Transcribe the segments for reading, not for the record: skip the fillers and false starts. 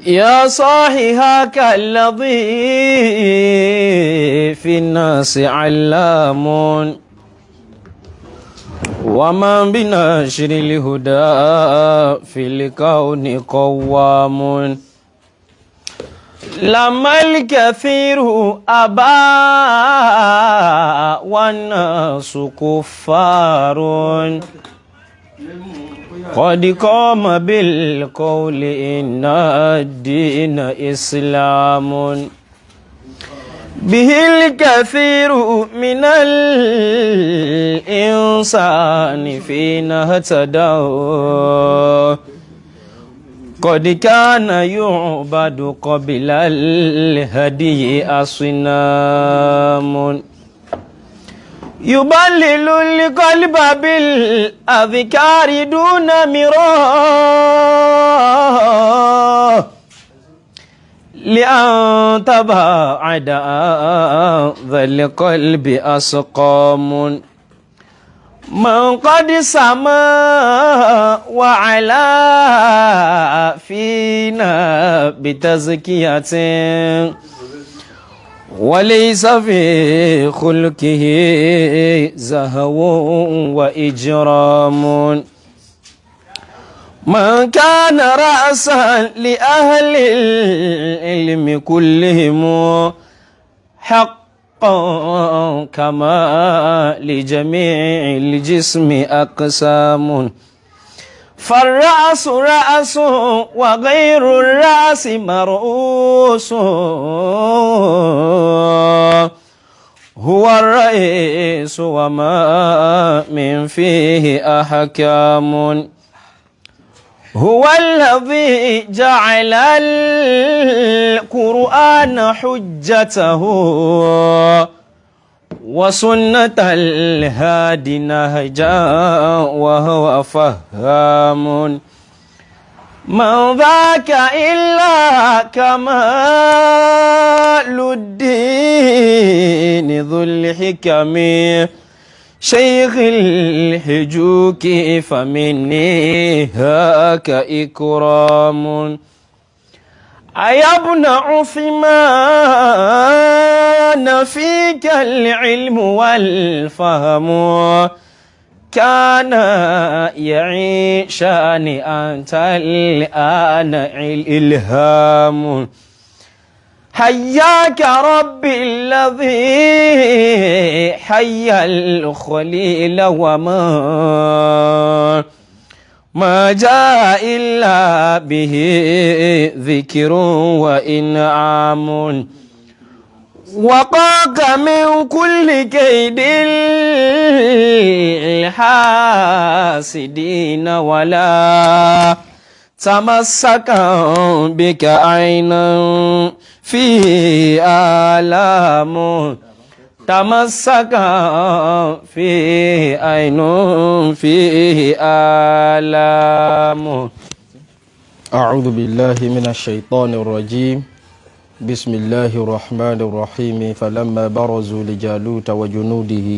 يا صاحي هاك الذي في الناس علام، ومن بنشر الهدى في الكون قوام. لما الكثير أبى والناس كفار، قد قام بالقول إن الدين إسلام. به الكثير من الإنسان فينا اهتدوا، قد كان يعبد قبل الهدي أصنام. يبلل القلب بالأذكار دون مراء، لأن تباعد ذا القلب أسقام. من قد سما وعلا فينا بتزكية، وليس في خلقه زهو وإجرام. من كان رأسا لأهل العلم كلهم حقا، كما لجميع الجسم أقسام. فالرأس رأس وغير الرأس مرؤوس، هو الرئيس وما من فيه أحكام. هو الذي جعل القرآن حجته، وسنة الهادي نهجا وهو فهام. من ذاك إلا كمال الدين ذو الحكم، شيخ الحجوك فمني هاك إكرام. أيا ابن عثمان فيك العلم والفهم، كان يعيشان أنت الآن الإلهام. حياك ربي الذي حيا الخليل، وما ما جاء إلا به ذكر وإنعام. وقاك من كل كيد الحاسدين، ولا تمسك بك عينا في آلام. تمسك فيه عين فيه آلام. أعوذ بالله من الشيطان الرجيم. بسم الله الرحمن الرحيم. فلما برزوا لجالوت وجنوده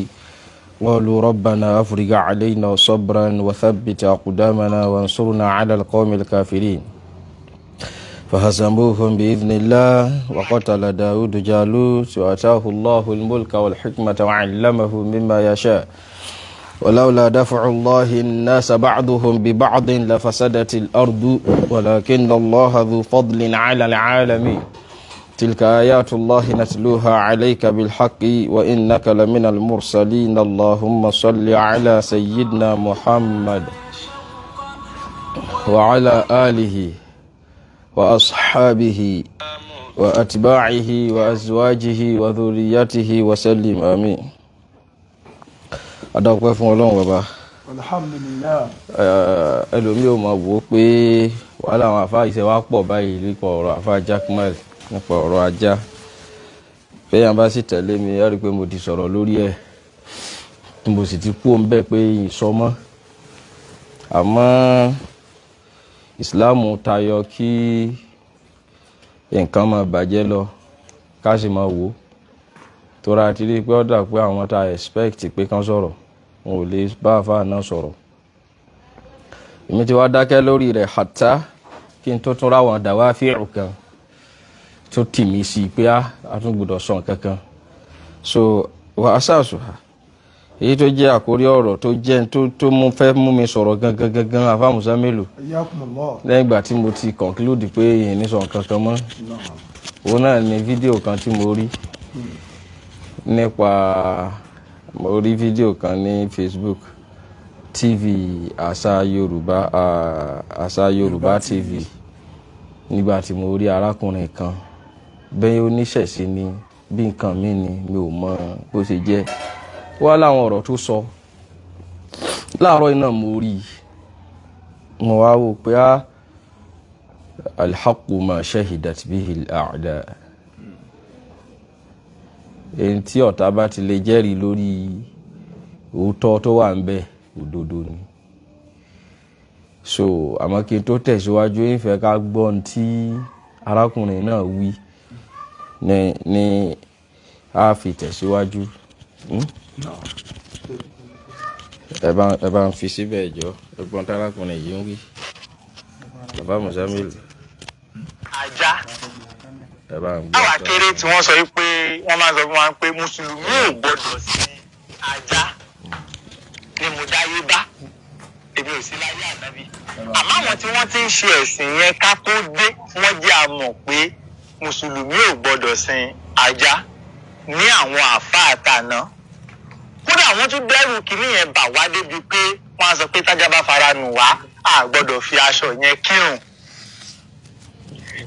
قالوا ربنا أفرغ علينا صبرا وثبت أقدامنا وانصرنا على القوم الكافرين. فهزموهم بإذن الله، وقتل داود جالوت وآتاه الله الملك والحكمة وعلمه مما يشاء، ولولا دفع الله الناس بعضهم ببعض لفسدت الأرض، ولكن الله ذو فضل على العالمين. تلك آيات الله نتلوها عليك بالحق وإنك لمن المرسلين. اللهم صل على سيدنا محمد وعلى آله وأصحابه وأتباعه وأزواجه وذريته وسلم، آمين. Adáwọ̀pẹ́ fún Ọlọ́run bàbá. Alhamdulillah. Ẹlòmíì ò mọ̀ wò ó pé wàhálà àwọn àfáà ìṣe wa pọ̀ báyìí nípa ọ̀rọ̀ àfáà Jakmal, nípa ọ̀rọ̀ ajá. Fẹ́yàn bá sì tẹ̀lé mi, ẹ rí i pé mo ti sọ̀rọ̀ lórí ẹ̀, tí mo sì ti kú òun bẹ́ẹ̀ pé ìsọmọ́. Àmọ́ ìsìláàmù tayọ kí nǹkan máa bàjẹ́ lọ ká sì máa wò ó, tóra ti rí i pé ó dà pé àwọn tá a expect pé kán sọ̀rọ̀, wọn ò lè bá àfáà náà sọ̀rọ̀. Èmi ti wá dákẹ́ lórí rẹ̀ hàtá kí Kí n tó tún ráwọn dàwa fíìrù kan tó tì mí sí i pé a tún gbọ́dọ̀ sọ nǹkan kan. So wà á ṣàṣùhà èyí tó jẹ́ àkórí ọ̀rọ̀ tó jẹ́ tó mú fẹ́ mú mi sọ̀rọ̀ gangan gangan àfàmùsá mélòó lẹ́yìn ìgbà tí mo ti conclude pé èyí ní sọ nǹkan kan mọ́, òun náà ni fídíò kan tí mo rí nípa, mo rí fídíò kan ní Facebook TV Àṣà Yorùbá, Àṣà Yorùbá TV, nígbà tí mo rí arákùnrin kan bẹ́ẹ̀ oníṣẹ̀ṣe ni bí nǹkan mi ni mi ò mọ bó ṣe jẹ́, wá láwọn ọ̀rọ̀ tó sọ láàárọ̀ iná mo rí i, mo wá wò pé á alhaqqu ma shahidat bihi al-a'da, èyí tí ọ̀tá bá ti lè jẹ́rìí lórí òótọ́ tó wà ń bẹ òdodo ni. So àmọ́ kí n tó tẹ̀síwájú ń fẹ́ ká gbọ́ ohun tí arákùnrin náà wí ní a fi tẹ̀síwájú. Ẹ bá ń fi síbẹ̀ jọ ẹgbọ́n tárákùnrin yìí ń wí. Bàbá Mùsàmílù. Ajá. Ẹ bá ń gbọ́. Táwa kéré tí wọ́n sọ pé wọ́n máa sọ fún wa pé Mùsùlùmí ò gbọ́dọ̀ sí ajá ni mo dáyé bá, èmi ò sí láyé ànábì. Àmọ́ àwọn tí wọ́n ti ń ṣe ẹ̀sìn yẹn ká tó dé, wọ́n jẹ́ a mọ̀ pé Mùsùlùmí ò gbọ́dọ̀ sin ajá ní àwọn àáfàá àtàná. Kódà wọ́n tún dẹ́rù kínní yẹn bà wá débi pé wọ́n á sọ pé tájá bá fara nù wá, a gbọ́dọ̀ fi aṣọ yẹn kírun.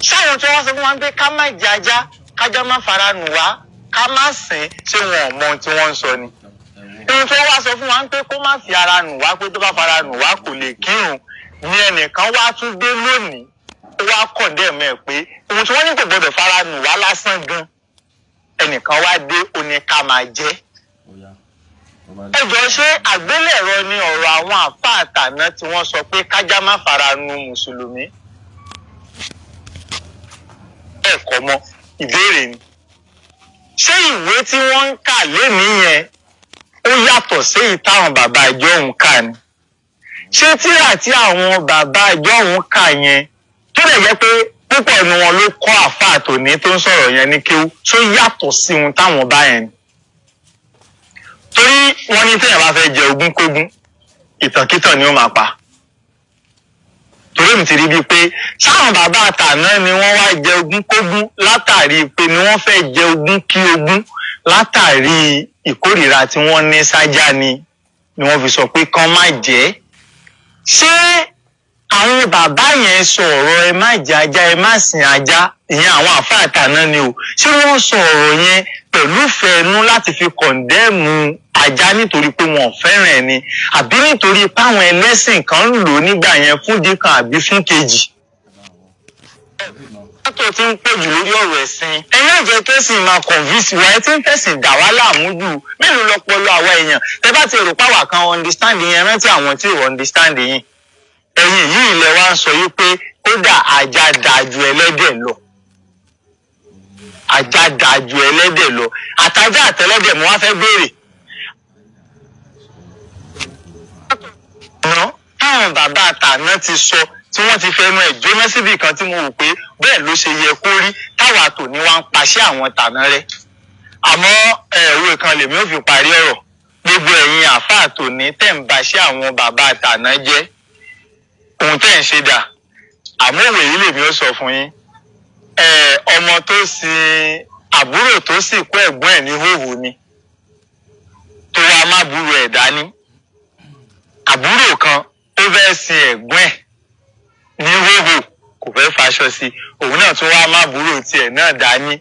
Ṣáwọn tí wọ́n sọ fún wa pé ká má jẹ ajá, kájá má fara nù wá, ká má sìn, ṣé wọn ò mọ ohun tí wọ́n ń sọ ni? Ohun tí wọ́n wá sọ fún wa pé kó má fi ara nù wá, pé tó bá fara nù wá kò lè kírun, ní ẹnìkan wá tún dé lónìí, ó wá kọ̀ndẹ̀mù ẹ̀ pé ohun tí wọ́n ní kò gbọ́dọ̀ fara nù wá lásán gan, ẹnìkan wá dé ó ní ká máa jẹ. Ẹ jọ, ṣé àgbélẹ̀rọ ni ọ̀rọ̀ àwọn àfáà àtàná tí wọ́n sọ pé kájá má fara nu Mùsùlùmí? Ẹ̀kọ́ mọ́ ìbéèrè ni. Ṣé ìwé tí wọ́n ń kà lénìí yẹn ó yàtọ̀ sí èyí táwọn bàbá ìjọ òun kà ni? Ṣé tírà tí àwọn bàbá ìjọ òun kà yẹn tó lè jẹ́ pé púpọ̀ nu wọn ló kọ́ àfáà tòní tó ń sọ̀rọ̀ yẹn ní kéwú, tó yàtọ̀ sí ohun táwọn bá yẹn ni? Torí wọ́n ní téèyàn bá fẹ́ jẹ ogún kógún, ìtànkítàn ni ó máa pa. Torí mi ti rí bíi pé sáwọn bàbá àtàná ni wọ́n wá jẹ ogún kógún látàrí pé ni wọ́n fẹ́ jẹ ogún kí ogún látàrí ìkórìíra tí wọ́n ní sájà ni wọ́n fi sọ pé kán má jẹ. Ṣé àwọn bàbá yẹn sọ ọ̀rọ̀ ẹ má jẹ ajá, ẹ má sìn ajá, ìyẹn àwọn àfáà àtàná ni o, ṣé wọ́n sọ ọ̀rọ̀ yẹn pẹ̀lú fẹ́ẹ́nú láti fi kọ̀ǹdẹ́ẹ̀mù ajá nítorí pé wọn ò fẹ́ràn ẹ̀ ni, àbí nítorí páwọn ẹlẹ́sìn kan ń lò ó nígbà yẹn fún díkan àbí fún kejì? Tó ti ń pọ̀ jù lórí ọ̀rọ̀ ẹ̀sìn, ẹ̀yin àjẹ́ kẹ́sìn máa convince wa, ẹ ti ń fẹ̀sìn dà wá láàmú jù. Mélòó lọpọlọ àwa èèyàn? Tẹ bá ti rò páwà kan understand yẹn, rántí àwọn tí ò understand yín. Ẹ̀yin yìí ilẹ̀ wa ń sọ yìí pé kódà ajá dáa ju ẹlẹ́dẹ̀ lọ, ajá dáa ju ẹlẹ́dẹ̀ lọ. Àtajá àtẹlẹ́dẹ̀ mo wá fẹ́ béèrè. Ọ̀nà táwọn bàbá àtàná ti sọ tí wọ́n ti fẹnu ẹ̀ jóná síbì kan tí mo rò pé bẹ́ẹ̀ ló ṣe yẹ kó rí, táwa tòní wá ń paṣẹ àwọn tàná rẹ̀. Àmọ́ ẹ̀rọ kan lèmi ò fi parí ọ̀rọ̀. Gbogbo ẹ̀yin àáfàá tòní tẹ̀ ń baṣẹ́ àwọn bàbá àtàná jẹ́, ohun tẹ̀ ń ṣe dà. Àmọ́ òwe yìí lèmi ò sọ fún yín. Ọmọ tó sin àbúrò tó sì kó ẹ̀gbọ́n ẹ̀ ní hòhò ni, tó wá má búrò ẹ̀ dání. Àbúrò kan tó fẹ́ sin ẹ̀gbọ́n ẹ̀ ní hòhò kò fẹ́ faṣọ sí, òun náà tún wá má búrò tiẹ̀ náà dání.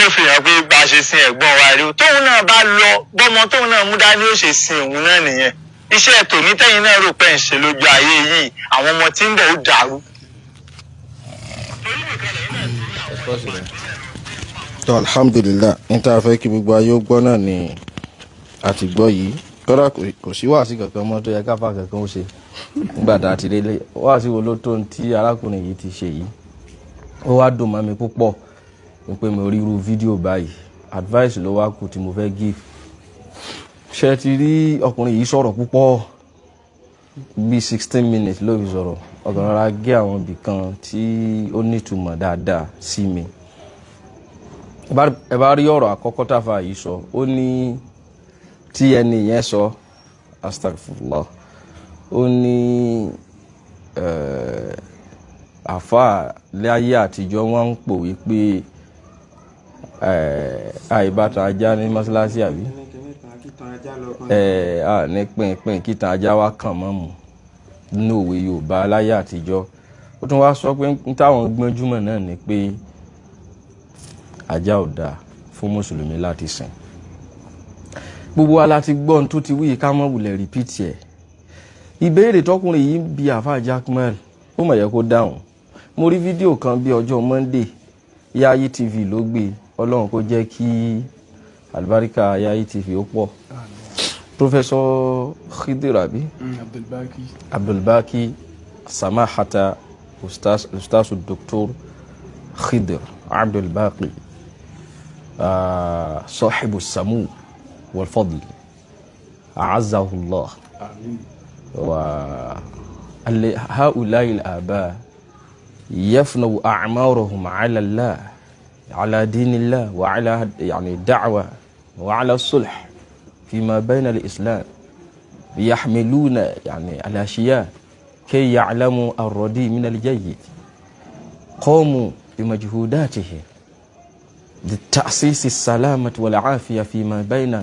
Ó fi hàn pé bá a ṣe sin ẹ̀gbọ́n wa rí o, tóun náà bá lọ bọ́mọ tóun náà mú dání ó ṣe sin òun náà nìyẹn. Iṣẹ́ tòní tẹ́yìn náà rò pé ń ṣe lójú ayé yìí, àwọn ọmọ tí ń bọ̀ ó dàrú. Tó alhamdulillah, ní tá a fẹ́ kí gbogbo ayé ó gbọ́ náà ni a ti gbọ́ yìí. Kódà kò sí wàásì kankan mọ́ tó yẹ káfá kankan ó ṣe nígbà tá a ti délé. Wàásì wo ló tó ń tí arákùnrin yìí ti ṣe yìí? Ó wá dùn mọ́ mi púpọ̀ pé mo rí irú fídíò báyìí. Advice ló wá kù tí mo fẹ́ give. Ṣé ti rí ọkùnrin yìí sọ̀rọ̀ púpọ̀, bí 16 minutes ló fi sọ̀rọ̀. Ọ̀gá rárá gé àwọn ibì kan tí ó nítumọ̀ dáadáa sí mi. Ẹ bá rí ọ̀rọ̀ àkọ́kọ́ táfà yìí sọ, ó ní tí ẹni yẹn sọ, astagfirullah, ó ní àfáà láyé àtijọ́ wọ́n ń pòwe pé àìbátan ajá ní mọ́ṣáláṣí àbí ní pínpín kítan ajá wa kàn mọ́ mu nínú òwe Yorùbá láyé àtijọ́. Ó tún wá sọ pé táwọn gbọ́njúmọ̀ náà ni pé ajá ò dáa fún mùsùlùmí láti sìn. Gbogbo wa láti gbọ́ ohun tó ti wí ká mọ́ wulẹ̀ rìpíìtì ẹ̀. Ìbéèrè tọkùnrin yìí ń bi àfáà Jaqmal, ó mọ̀ yẹ kó dáhùn. Mo rí fídíò kan bí ọjọ́ Monday, Yayi TV ló gbé. Ọlọ́run kó jẹ́ kí àlùbáríkà Yayi TV ó pọ̀. Professor Khidir abi Abdulbaki Samahata Ustaz Dr. Khidir Abdulbaki صاحب السمو والفضل أعزه الله. وهؤلاء الآباء يفنوا أعمارهم على الله، على دين الله، وعلى يعني الدعوة، وعلى الصلح فيما بين الإسلام. يحملون يعني الأشياء كي يعلموا الردي من الجيد. قاموا بمجهوداتهم لتأسيس السلامة والعافية فيما بين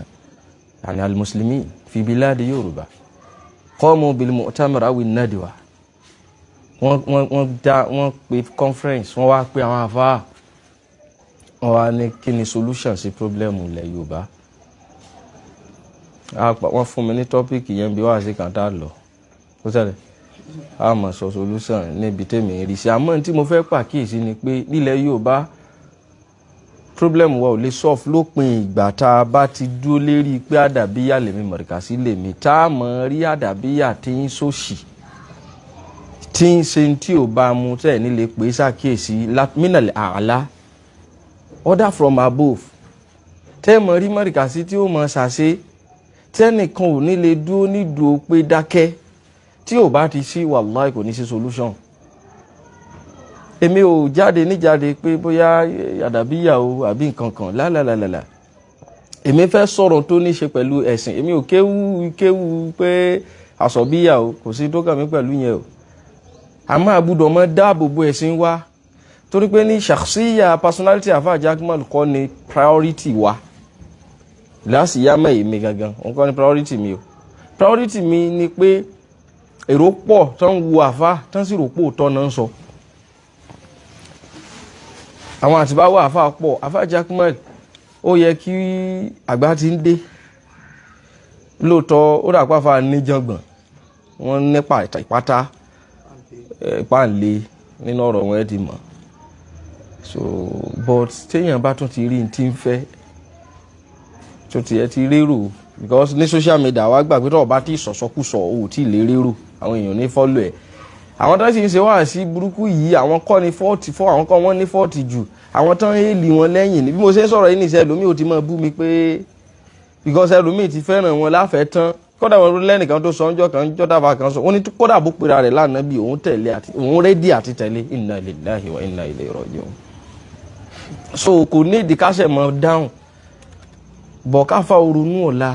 يعني المسلمين في بلاد يوروبا. قاموا بالمؤتمر أو الندوة، wọ́n pe conference, wọ́n wá pe àwọn àfáà, wọ́n wá ní kí ni solution sí problem ilẹ̀ Yorùbá. Wọ́n fún mi ní tọ́pìkì yẹn bí wàá sí kan tá a lọ ó ṣẹlẹ̀ a mọ̀ sọ solution níbi tèmi rí sí. Àmọ́ tí mo fẹ́ pàkíyèsí ni pé nílẹ̀ Yorùbá problem wa ò lè solve lópin ìgbà tá a bá ti dúró lérí pé àdàbíyà lèmi mọ̀rìkàsí lèmi, tá a mọ̀ rí àdàbíyà tí ń sòṣì tí ń ṣe tí ò bá mu tẹ́ ẹ̀ nílé pé ṣàkíyèsí mínàlẹ̀ àlá order from above, tẹ́ ẹ̀ mọ̀ rí mọ̀rìkàsí tí ó mọ̀ ṣàṣe tẹ́nìkan ò ní lè dúró nídùú pé dákẹ́ tí ò bá ti sí, wàláì kò ní sí solution. Èmi ò jáde níjáde pé bóyá àdàbíyà o àbí nǹkan kan lálàlàlà. Èmi fẹ́ sọ̀rọ̀ tó ní ṣe pẹ̀lú ẹ̀sìn. Èmi ò kéwú pé àsọ̀bíyà o, kò sí tó kàn mí pẹ̀lú yẹn o. Àmọ́ àgbùdọ̀ mọ́ dáàbò bo ẹ̀sìn wa, torí pé ní ṣàṣìyà personality àfáà Jaqmal kọ́ ni priority wa. Láṣìyá mọ́ èmi gangan òun kọ́ ni priority mi o. Priority mi ni pé èrò pọ̀ tó ń wo àfáà tó ń sì rò pò tọ́ náà ń sọ. Àwọn àtibáwọ̀ àfáà pọ̀. Àfáà Jaqmal ó yẹ kí àgbà ti ń dé lóòótọ́, ó dà pàfà níjàngbọ̀n, wọ́n nípa ìpátá ìpáǹle nínú ọ̀rọ̀ wọn ẹ ti mọ̀. So but téèyàn bá tún ti rí n tí ń fẹ́ tó ti ẹ ti rérò, because ní social media wa gbà pé tó o bá ti sọ̀sọ́kùsọ̀ o ò tí ì lè rérò, àwọn èèyàn ní follow ẹ̀. Àwọn tó sì ń ṣe wá sí burúkú yìí, àwọn kọ́ ni 44, àwọn kọ́ wọ́n ní 40 jù, àwọn tó ń hélì wọn lẹ́yìn. Bí mo ṣe ń sọ̀rọ̀ yìí nìṣẹ́, ẹlòmíì ò ti máa bú mi pé because ẹlòmíì ti fẹ́ràn wọn láfẹ̀ẹ́ tán. Kódà wọn lẹ́nìkan tó sọ ńjọ́ kan ńjọ́ dábàá kan sọ, wọ́n ní kódà bó pera rẹ̀ lánàá bí òun tẹ̀lé àti òun rédí àti tẹ̀lé. Inna lillahi wa inna ilayhi raji'un. So kò ní ìdí káṣẹ̀ mọ́ dáhùn bọ̀ káfa oronú ọ̀la.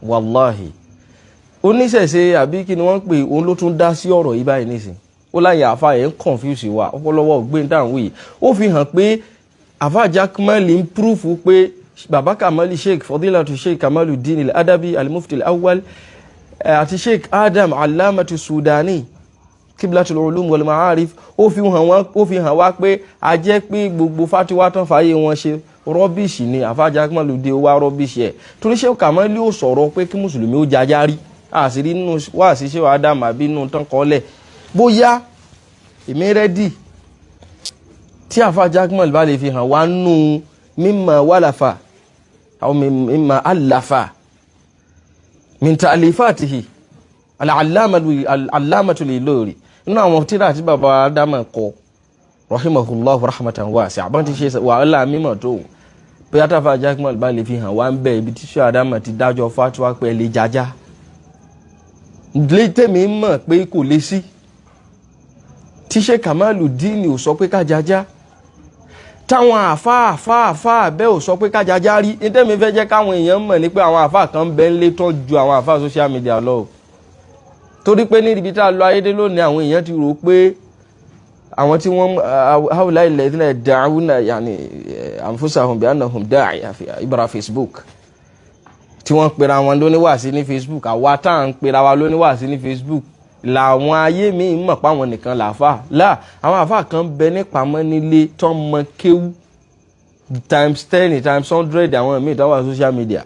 Wàláhì oníṣẹ̀ṣe àbí kí ni wọ́n ń pè òun ló tún dá sí ọ̀rọ̀ yìí báyìí nísìn. Ó láyé àfa yẹn ń confuse wa ọpọlọwọ ògbé dáhùn yìí. Ó fi hàn pé àfa Jaqmal ń púrúfù pé baba Kamali Sheikh Fadilatu Sheikh Kamaluddin Al-Adabi Al-Mufti Al-Awwal àti Sheikh Adam Alamatu Sudani Kiblatul Ulum wal Ma'arif, ó fi hàn wá pé a jẹ́ pé gbogbo fatiwa tán fàáyé wọn ṣe rọ́bìṣì ni. Àfa Jaqmal dé wá rọ́bìṣì ẹ̀ torí Sheikh Kamali ó sọ̀rọ̀ pé kí mùsùlùmí ó jajá rí àṣírí nínú wá sí Sheikh Adam àbí nínú tán kọ́lẹ̀. Bóyá èmi rẹ́dì tí àfa Jaqmal bá lè fi hàn wá nù mímọ̀ wàlàfà àwọn mímọ̀ àlàfà min ta'alifatihi al-allamatu al-Ilori nínú àwọn tírà tí bàbá Ádámù kọ rahimahullahu rahmatan wasi'a, àbọ̀n ti ṣe wàhálà mímọ̀ tó bóyá táfà Jaqmal bá lè fi hàn wá ń bẹ̀ ibi tí Sheikh Ádámù ti dájọ́ fatuwa pé ẹ lè jájá lè tèmi mọ̀ pé kò lè sí. Tí Sheikh Kamaludeen ò sọ pé ká jajá, táwọn àáfàá àáfàá àáfàá bẹ́ẹ̀ ò sọ pé ká jajá rí. Ní tẹ́mi fẹ́ jẹ́ káwọn èèyàn mọ̀ ní pé àwọn àáfàá kan bẹ́ẹ̀ ń lé tán ju àwọn àáfàá social media lọ o, torí pé níbi tá a lọ ayédè lónìí, àwọn èèyàn ti rò pé àwọn tí wọ́n haúlá ilẹ̀ ìdílé da'una yani anfusahum bi annahum da'i ibra Facebook, tí wọ́n pera wọn lóníwàásí ní Facebook. Àwa tá à ń pera wa lóníwàásí ní Facebook làwọn ayé mi mọ̀ páwọn nìkan làáfà láà. Àwọn àfà kan bẹ nípamọ́ nílé tó mọ kéwú times 10, times 100 àwọn míì tó wà social media.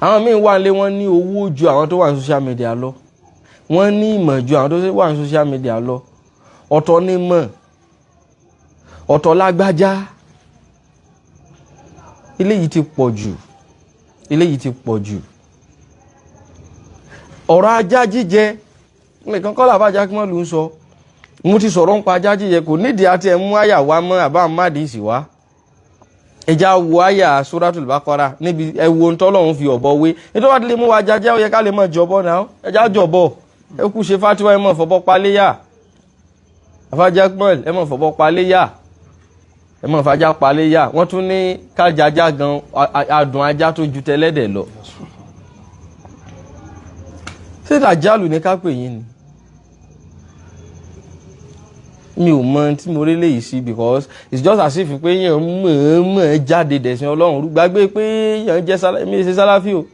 Àwọn míì wà lé, wọ́n ní owó ju àwọn tó wà ní social media lọ, wọ́n ní ìmọ̀ ju àwọn tó wà ní social media lọ. Ọ̀tọ̀ ní mọ̀, ọ̀tọ̀ lágbájá. Eléyìí ti pọ̀ jù, eléyìí ti pọ̀ jù. Ọ̀rọ̀ ajá jíjẹ nìkan kọ́ làbájá kí wọ́n lù ú sọ. Mo ti sọ̀rọ̀ ń pa ajá jíjẹ, kò nídìí àti ẹ̀ mú àyà wá mọ́ àbá mádìí wá. Ẹja wo àyà Suratul Baqara níbi ẹ wo ń tọ́lọ́run fi ọ̀bọ wé. Nítorí wàá lè mú wa jajá, ó yẹ ká lè mọ̀ jọ̀bọ náà. Ẹja jọ̀bọ, ẹ kú ṣe fatiwa, ẹ mọ̀ fọ̀bọ paléyà. Àfájá pọ̀n, ẹ mọ̀ fọ̀bọ paléyà, ẹ mọ̀ fàájà paléyà. Wọ́n tún ní kájájá gan, adùn ajá tó ju tẹlẹ́dẹ̀ lọ. Ṣé ìdàjálù ní ká pè yín ni? Mi ò mọ tí mo rí léyìí sí, because it's just as if pé yẹn mọ̀ọ́mọ̀ jáde dẹ̀sìn Ọlọ́run rú. Gbàgbé pé yẹn jẹ́ mi ṣe sálàfí o,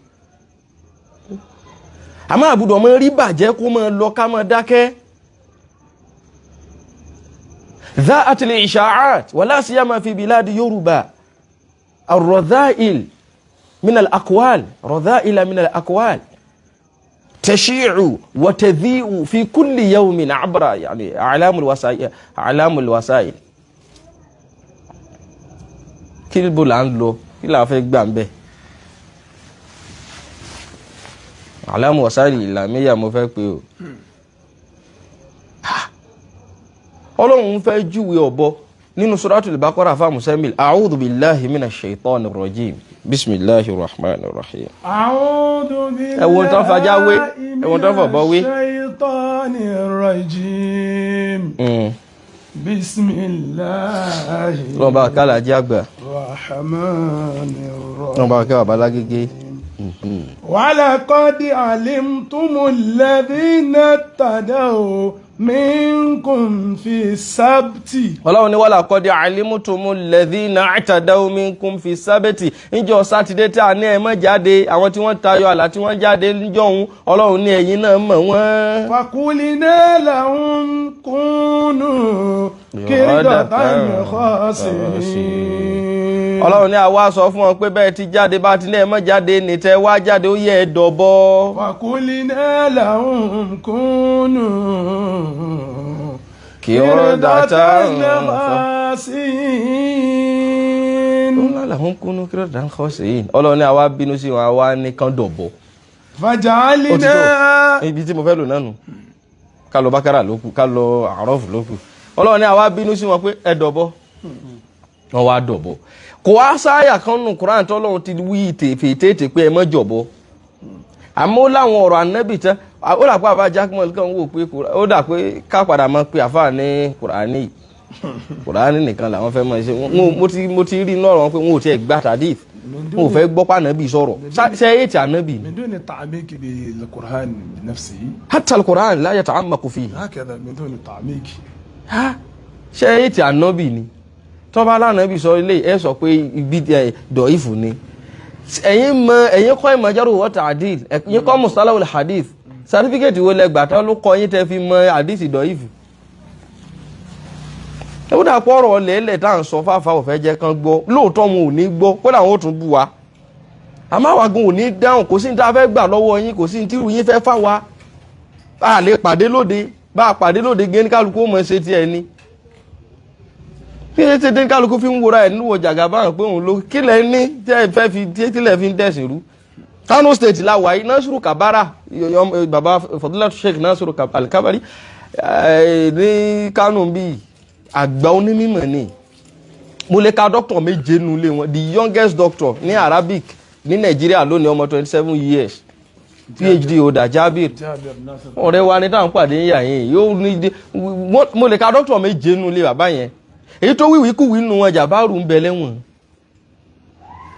àmọ́ àbúdọ̀ mọ́ rí bàjẹ́ kó mọ́ lọ ká mọ́ dákẹ́. Dha atil isha'at wala siyama fi biladi Yorùbá ar-radha'il min al-aqwal, radha'ila min al-aqwal tashi'u wa tadhi'u fi kulli yawmin abra yani a'lamul wasa'il, a'lamul wasa'il. Kí bó là ń lọ? Kí là ń fẹ́ gbà ń bẹ̀? A'lamul wasa'il ìlàmíyà mo fẹ́ pé o. Ọlọ́run fẹ́ júwe ọ̀bọ nínú Suratul Baqara fáwọn Musammil. A'udhu billahi minash shaitanir rajim, bismillahir rahmanir rahim. A'udhu billahi Ẹ̀wọ̀n tán fajá wé, ẹ̀wọ̀n tán fọ̀bọ wé. Shaitanir rajim. Bismillahi Lọ́n bá kálá jẹ́ àgbà. Rahmanir rahim. Lọ́n bá kẹ́ bàbá lágége. Walaqad alimtumul ladhina tadaw minkum fi sábtì. Ọlọ́run ní wàlá kọ́dí alimutumu lẹ́dínà àtàdáwó minkum fi sábẹ́tì. Níjọ́ sátidé tí a ní ẹ má jáde, àwọn tí wọ́n tayọ àlà tí wọ́n jáde níjọ́ òun, Ọlọ́run ní ẹ̀yin náà mọ̀ wọ́n. Fakulina lahum kunu qiradatan khasi'in. Ọlọ́run ní àwa sọ fún wọn pé bẹ́ẹ̀ ti jáde, bá ti ní ẹ má jáde nìtẹ́ wá jáde, ó yẹ ẹ dọ̀bọ. Fakulina lahum kunu qiradatan khasi'in. Lahum kunu qiradatan khasi'in. Ọlọ́run ní àwa bínú sí wọn, àwa ní kán dọ̀bọ. Faja'alna. Ibi tí mo fẹ́ lò náà nù, ká lọ bákàrà lókù, ká lọ àrọ́fù lókù. Ọlọ́run ní àwa bínú sí wọn pé ẹ dọ̀bọ, wọn wá dọ̀bọ. Kò wá sáyà kan nù Kúránì tọ́lọ́run ti wí tèfètètè pé ẹ mọ́ jọ̀bọ. Àmọ́ ó láwọn ọ̀rọ̀ ànábì tán, ó dà pé àbá Jákèmọ́lì kan wò pé ó dà pé ká padà mọ̀ pé àfáà ní Kùránì, Kùránì nìkan làwọn fẹ́ mọ̀ ṣe. Mo ti rí inú ọ̀rọ̀ wọn pé wọn ò tiẹ̀ gbà tàdíf, wọn ò fẹ́ gbọ́ pànábì sọ̀rọ̀ ṣe é ti ànábì. من دون التعميق بالقرآن بنفسه. حتى القرآن لا يتعمق فيه. هكذا من دون التعميق. Ṣé é ti ànábì ni? Tọ́ba lánàbì sọ ilé ẹ sọ pé ibi dọ̀ífù ni. Ẹ̀yin mọ, ẹ̀yin kọ́ ìmọ̀ jarh wa ta'dil, ẹ̀yin kọ́ mustalahul hadith. Sátífíkẹ́tì wo lẹ gbà tán ló kọ́ yín tẹ́ fi mọ hadith dọ̀ífù? Ẹ wọ́n dàpọ̀ ọ̀rọ̀ lẹ́lẹ̀ tá à ń sọ fáfá ò fẹ́ jẹ́ kán gbọ́. Lóòótọ́ wọn ò ní gbọ́, kódà wọn ò tún bú wa, àmọ́ àwa gan ò ní dáhùn. Kò sí ní tá a fẹ́ gbà lọ́wọ́ yín, kò sí ní tírú yín fẹ́ fà wá. Bá a lè pàdé lóde, bá a pàdé lóde gé ní kálukú ó mọ̀ ṣe tiẹ̀ ni. Kí ẹ ṣe dé kálukú fi ń wora ẹ̀ níwò jàgà báwọn pé òun ló kí lẹ ní tẹ́ ẹ fẹ́ fi tí lẹ fi ń dẹ̀sìn rú. Kano State la wà yìí. Nasiru Kabara, baba Fadilatu Sheikh Nasiru Al-Kabari ní Kano bíi àgbà onímọ̀ ni. Mo lè ka doctor méje nulẹ̀ wọn. The youngest doctor ní Arabic ní Nàìjíríà lónìí, ọmọ 27 years. PhD holder Jabir. Jabir Nasir. Ọ̀rẹ́ wa ní táwọn pàdé ń yà yín yóò ní mo lè ka dókítà méje nínú ilé bàbá yẹn, èyí tó wíwí kúwìí nù wọn, Jàbáàrù ń bẹ lẹ́wọ̀n.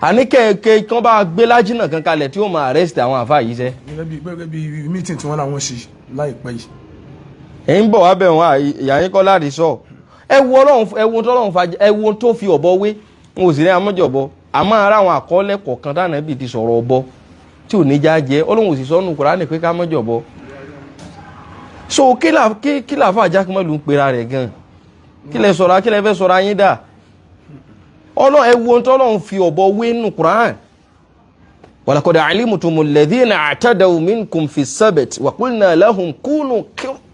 Àní kẹ̀kẹ́ kan bá gbé lájìnà kan kalẹ̀ tí ó máa arrest àwọn àfa yìí sẹ́. Gẹ́gẹ́ bí meeting tí wọ́n làwọn ṣe láìpẹ́ yìí. Ẹ̀ ń bọ̀ wá bẹ̀ wọ́n, ìyá yín kọ́ láti sọ. Ẹ wo Ọlọ́run, ẹ wo tọ́lọ́run fa, ẹ wo tó fi ọ̀bọ wé. N ò sì ní amọ́jọ̀bọ, àmọ́ ara àwọn àkọọ́lẹ̀ kọ̀ọ̀kan táwọn ẹbí ti sọ̀rọ̀ ọ̀bọ tí ò ní já jẹ́, Ọlọ́run ò sì sọ́nù Kùránì pé ká mọ́jọ̀bọ. So kí là fún Ajákúmọ̀lù ń pera rẹ̀ gan, kí lẹ sọ̀rọ̀, kí lẹ fẹ́ sọ̀rọ̀ ayín dà? Ọlọ́run, ẹ wo tọ́lọ́run fi ọ̀bọ wé nù Kùránì. Walaqad alimtumul ladhina a'tadaw minkum fi sabt wa qulna lahum kunu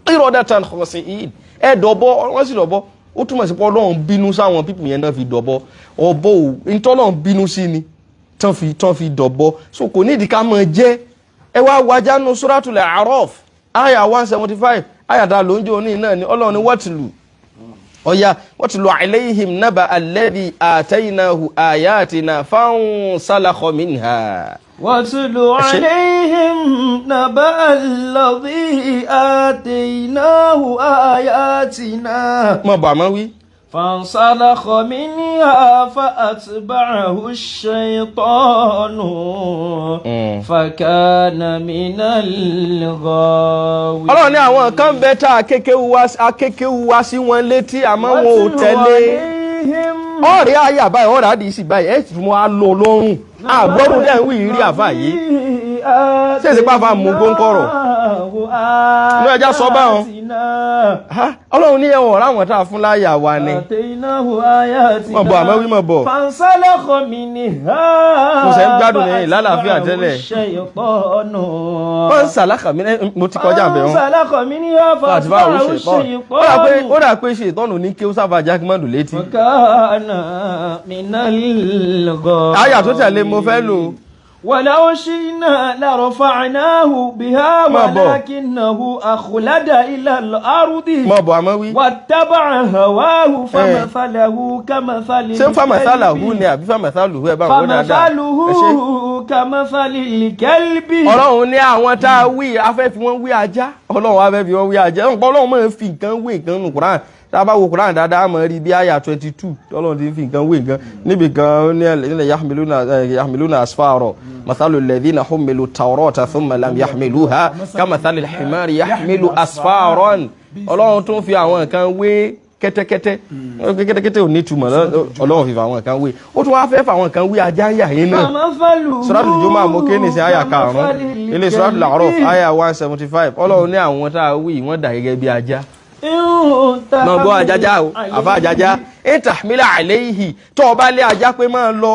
qiradatan khasi'in. Ẹ dọ̀bọ, wọ́n sì dọ̀bọ. Ó túmọ̀ sí pé Ọlọ́run bínú sáwọn people yẹn náà fi dọ̀bọ. Ọ̀bọ ò ntọ́lọ́run bínú sí ni tán fi dọ̀bọ. So kò nídìí ká máa jẹ́. Ẹ wá wájà nu Suratul A'raf àyà 175, àyà tá a ló ń jẹ́ òní náà ni. Ọlọ́run ní watlu, ọ̀yà watlu alayhim naba alladhi ataynahu ayatina fansalakha minha. واتل عليهم نبأ الذي آتيناه آياتنا Mọ̀ bọ̀ àmọ́ wí. فانسلخ منها فأتبعه الشيطان فكان من الغاوين. Ọlọ́run ní àwọn kan bẹ tá akékéwu wá sí wọn létí, àmọ́ wọn ò tẹ̀lé. Ọ̀rẹ́ àyà báyìí, ọ̀rẹ́ àdìsí báyìí, ẹ̀ sì mú a lọ lọ́rùn àgbọ̀rún dẹ̀ ń wí ìrírí àfà yìí. Ṣé èsì pàfà mú góńkọ̀rọ̀? Inú ẹja sọ báwọn. Ha, Ọlọ́run ní ẹ̀wọ̀n ọ̀rá àwọn tá a fún láyà wa ni. Mọ̀ bọ̀ àmọ́ wí mọ̀ bọ̀. فانسلخ منها Mo ṣe ń gbádùn ní ìlàlàáfíà tẹ́lẹ̀. الشيطان Wọ́n ń sàlákà mí, mo ti kọjá àbẹ̀ wọn. فانسلخ منها Àti báwo فأتبعه ṣe tọ́. الشيطان Ó dà pé ṣe ìtọ́nù ní kí ó sábà jákèmọ́dù létí. وكان من الغاوين. Àyà tó tẹ̀lé mo fẹ́ lò. ولو شئنا لرفعناه بها Má bọ̀. ولكنه أخلد إلى الأرض Mọ̀ bọ̀ àmọ́ wí. واتبع هواه فمثله كمثل Ṣé fàmàsálà الكلب hù ni àbí fàmàsálù hù? Ẹ bá wọn dáadáa. Ẹ ṣé. فمثله كمثل الكلب. Ọlọ́run ní àwọn tá a wí, afẹ́ fi wọ́n wí ajá. Ọlọ́run afẹ́ fi wọ́n wí ajá. Ọ̀pọ̀ Ọlọ́run máa ń fi nǹkan wé nǹkan nù Kùránì. Tá a bá wo Kùránì dáadáa, a máa rí bí àyà 22 Ọlọ́run ti ń fi nǹkan wé nǹkan níbi kan. Ó ní ilẹ̀ yahmiluna asfara mathalu alladhina humilu tawrata thumma lam yahmiluha kamathali alhimari yahmilu asfaran. Ọlọ́run tún fi àwọn nǹkan wé kẹ́tẹ́kẹ́tẹ́. Kẹ́tẹ́kẹ́tẹ́ ò ní túmọ̀. Ọlọ́run fi àwọn nǹkan wé, ó tún wá fẹ́ fà àwọn nǹkan wé ajá ń yà yín náà. فمثله Suratul Jumu'ah mo ké nìsín, àyà 5, ilé Suratul A'raf àyà 175. Ọlọ́run ní àwọn tá a wí, wọ́n dà gẹ́gẹ́ bí ajá. Máa gbọ́ ajájá o, àfa ajájá ìtàmílà àléhì, tó o bá lé ajá pé máa lọ,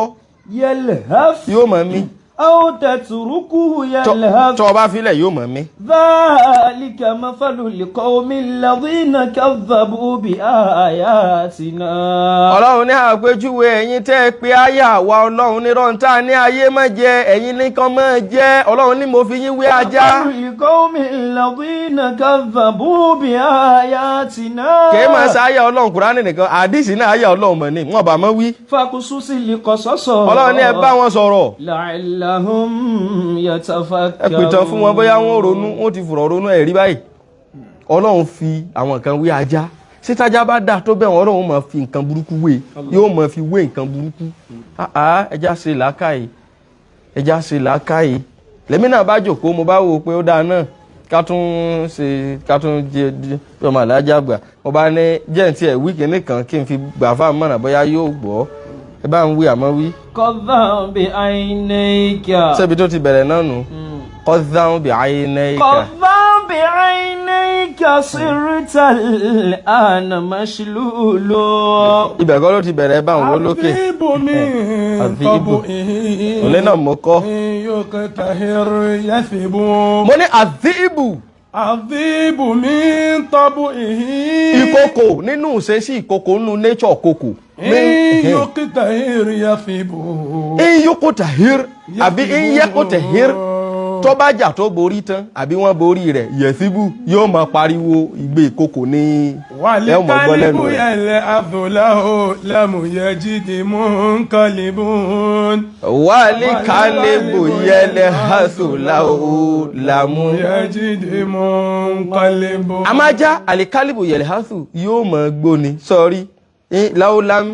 يلهث yóò mọ̀ mí. أو تتركه يلهث. Tó o bá filẹ̀, yóò mọ̀ mí. ذلك مثل القوم الذين كذبوا بآياتنا. Ọlọ́run ní àpèjúwe ẹ̀yin tẹ́ ẹ pé àyà wa Ọlọ́run ní rọ́ǹtà ní ayé má jẹ, ẹ̀yin nìkan má jẹ. Ọlọ́run ní mo fi yín wé ajá. مثل القوم الذين كذبوا بآياتنا. Kèé máa ṣe àyà Ọlọ́run Kùránì nìkan, àdìsí náà àyà Ọlọ́run mọ̀ ní wọn bá mọ́ wí. فاقصص القصص. Ọlọ́run ní ẹ bá wọn sọ̀rọ̀. لعلهم يتفكرون. Ẹ pìtàn fún wọn, bóyá wọn ronú, wọn ti fọ̀rọ̀ ronú. Ẹ̀ rí báyìí, Ọlọ́run fi àwọn kan wé ajá. Sítájá bá dà tó bẹ́ẹ̀ wọn, Ọlọ́run máa fi nǹkan burúkú wé, yóò máa fi wé nǹkan burúkú. Àá, ẹja ṣe làákàyè, ẹja ṣe làákàyè. Lèmi náà bá jòkó, mo bá wò ó pé ó dáa náà ká tún ṣe, ká tún jẹ bí ọmọ àlájá gbà. Mo bá ní jẹ́ǹtì ẹ̀ wí kinní kan kí n fi gbà fáwọn mọ̀nà, bóyá yóò gbọ́. Ẹ bá ń wí àmọ́ wí. قذا بعينيك. Ṣébi tó ti bẹ̀rẹ̀ náà nù? Qadhan bi'aynayka. قذا بعينيك صرت الآن مشلول. Ibẹ̀ kọ́ ló ti bẹ̀rẹ̀, bá òun lókè. الذئب من الذئب. طبعه Òun náà mo kọ́. يقتهر يثب. Mo ní àdìbù. الذئب من طبعه Ìkòkò nínú ìṣesí ìkòkò, nínú nature kòkò. يقتهر يثب. Iyókò tahir àbí iyẹ́kò tahir. Tó bá jà tó borí tán àbí wọ́n borí rẹ̀, yẹ̀síbù yóò máa pariwo ìgbé ìkòkò ní ẹ ó máa gbọ́ lẹ́nu والكلب rẹ̀. يلعب له لم يجد منقلب. Wálé kálébù yẹlẹ hasùláwò làmú. يجد منقلب. Amájá àlìkálìbù yẹlẹ hasù yóò máa gbóni sọrí láwùlám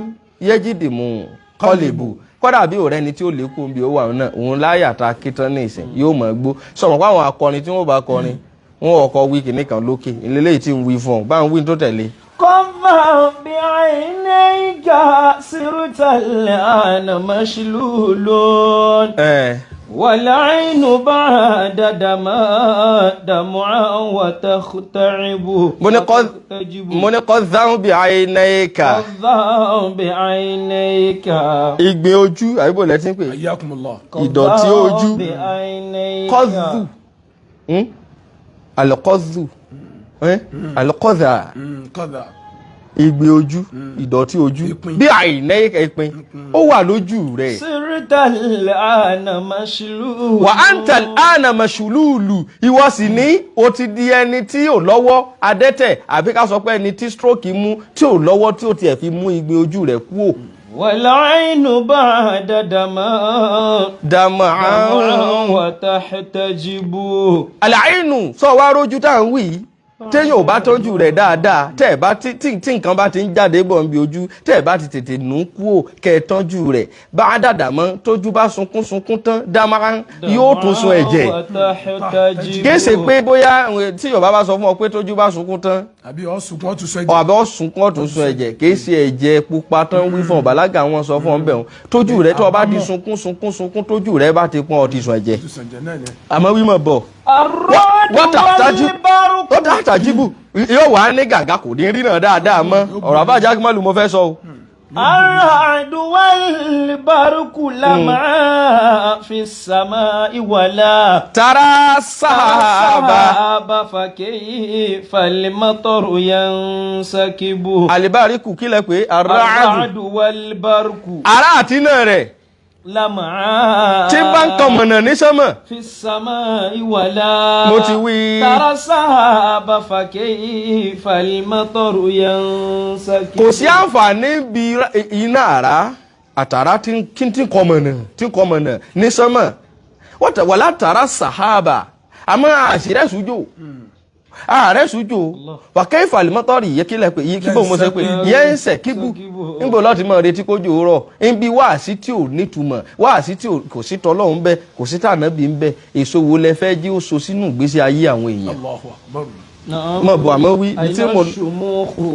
yẹjìdìmù kọlìbù, kọ́dà bí ọ̀rẹ́ ni tí ó lékún bí ó wà náà òun láyà ta kíntàn ní ìsìn yóò máa gbó. Sọ̀rọ̀ pé àwọn akọrin tí wọ́n bá kọrin, wọn ọkọ̀ wí kìnnì kan lókè ìlélẹ́yìí tí ń wí fún ọ bá ń wí tó tẹ̀lé. قضى بعينيك صرت الآن مشلول Ẹ̀. والعين بعد دما دمعا وتختعب. Mo ní kọ́ وتختجب. Mo ní kọ́ záhùn bí àìnáyíkà. قضى بعينيك. Ìgbín ojú àbíbò lẹ́tí ń pè حياكم الله. ìdọ̀tí ojú. بعينيك. Kọ́zù, alkọ́zù, alkọ́zà. كذا. Ìgbín ojú, ìdọ̀tí ojú. Ìpín. Bí àìnáyíkà ìpín ó wà lójú rẹ̀. صرت الآن مشلول. Wà á ń tẹ̀ ánà mọ̀ṣúlùlù, ìwọ sì ní o ti di ẹni tí ò lọ́wọ́, adẹ́tẹ̀, àbí ká sọ pé ẹni tí stroke mú tí ò lọ́wọ́ tí ò tiẹ̀ fi mú ìgbín ojú rẹ̀ kúò. والعين بعد دما Dàmọ́ àrùn. دمعا وتحتجب. Àlàínú sọ wá rójú tá à ń wí yìí, téèyàn ò bá tọ́jú rẹ̀ dáadáa, tẹ́ ẹ̀ bá tí tí tí nǹkan bá ti ń jáde bọ̀ níbi ojú, tẹ́ ẹ̀ bá ti tètè nù ú kúò kẹ́ ẹ tọ́jú rẹ̀ bá dàdà mọ́, tójú bá sunkún sunkún tán, dámárán yóò tún sun ẹ̀jẹ̀. وتحتجب. Kìí ṣe pé bóyá tí Yorùbá bá sọ fún ọ pé tójú bá sunkún tán àbí ọ̀sùnkún ọ̀tún sọ ẹ̀jẹ̀. Àbí ọ̀sunkún ọ̀tún sun ẹ̀jẹ̀, kìí ṣe ẹ̀jẹ̀ pupa tán wí fún ọ, bàlágà wọn sọ fún ọ bẹ́ẹ̀ tójú rẹ̀ tó o bá ti sunkún sunkún sunkún, tójú rẹ̀ bá ti pọ́n, ọ ti sun ẹ̀jẹ̀. Ọ̀tún sọ ẹ̀jẹ̀ náà ni. Àmọ́ wímọ̀ bọ̀ الرعد wọ́n والبرق. ó tàjíbù yóò wá ní gàgà, kò ní rí náà dáadáa mọ́. Ọ̀rọ̀ àbájá kí mo fẹ́ sọ o. الرعد والبرق لمعا في السماء ولا Tara sábà. السحاب فكيف المطر ينسكب. Àlìbáríkù kílẹ̀ pé aráàlú. الرعد والبرق Ará àti náà rẹ̀ لمعا tí bá ń kan mọ̀nà ní sánmọ̀. في السماء ولا Mo ti wí. ترى السحاب فكيف المطر ينسكب. Kò sí àǹfààní bí iná àrá àtàrà tí ń tí ń kọ mọ̀nà tí ń kọ mọ̀nà ní sánmọ̀ wà látara sàhábà, àmọ́ àṣírẹ́sùjò ààrẹ sùjò wà kẹ́fà lèmọ́tọ́rì yẹ kílẹ̀ pé yẹ kíbò mo ṣe pé yẹ ń sẹ̀ kíbù níbo lọ́ọ́ ti mọ̀ retí kójú rọ̀ ń bí wáàsí tí ò nítumọ̀, wáàsí tí kò sí tọ́lọ́hún bẹ́, kò sí tànàbí ń bẹ, èso wo lẹ fẹ́ jí ó so sínú ìgbésí ayé àwọn èèyàn? Allahu Akbar. Mọ̀ bọ̀ àmọ́ wí ibi tí mo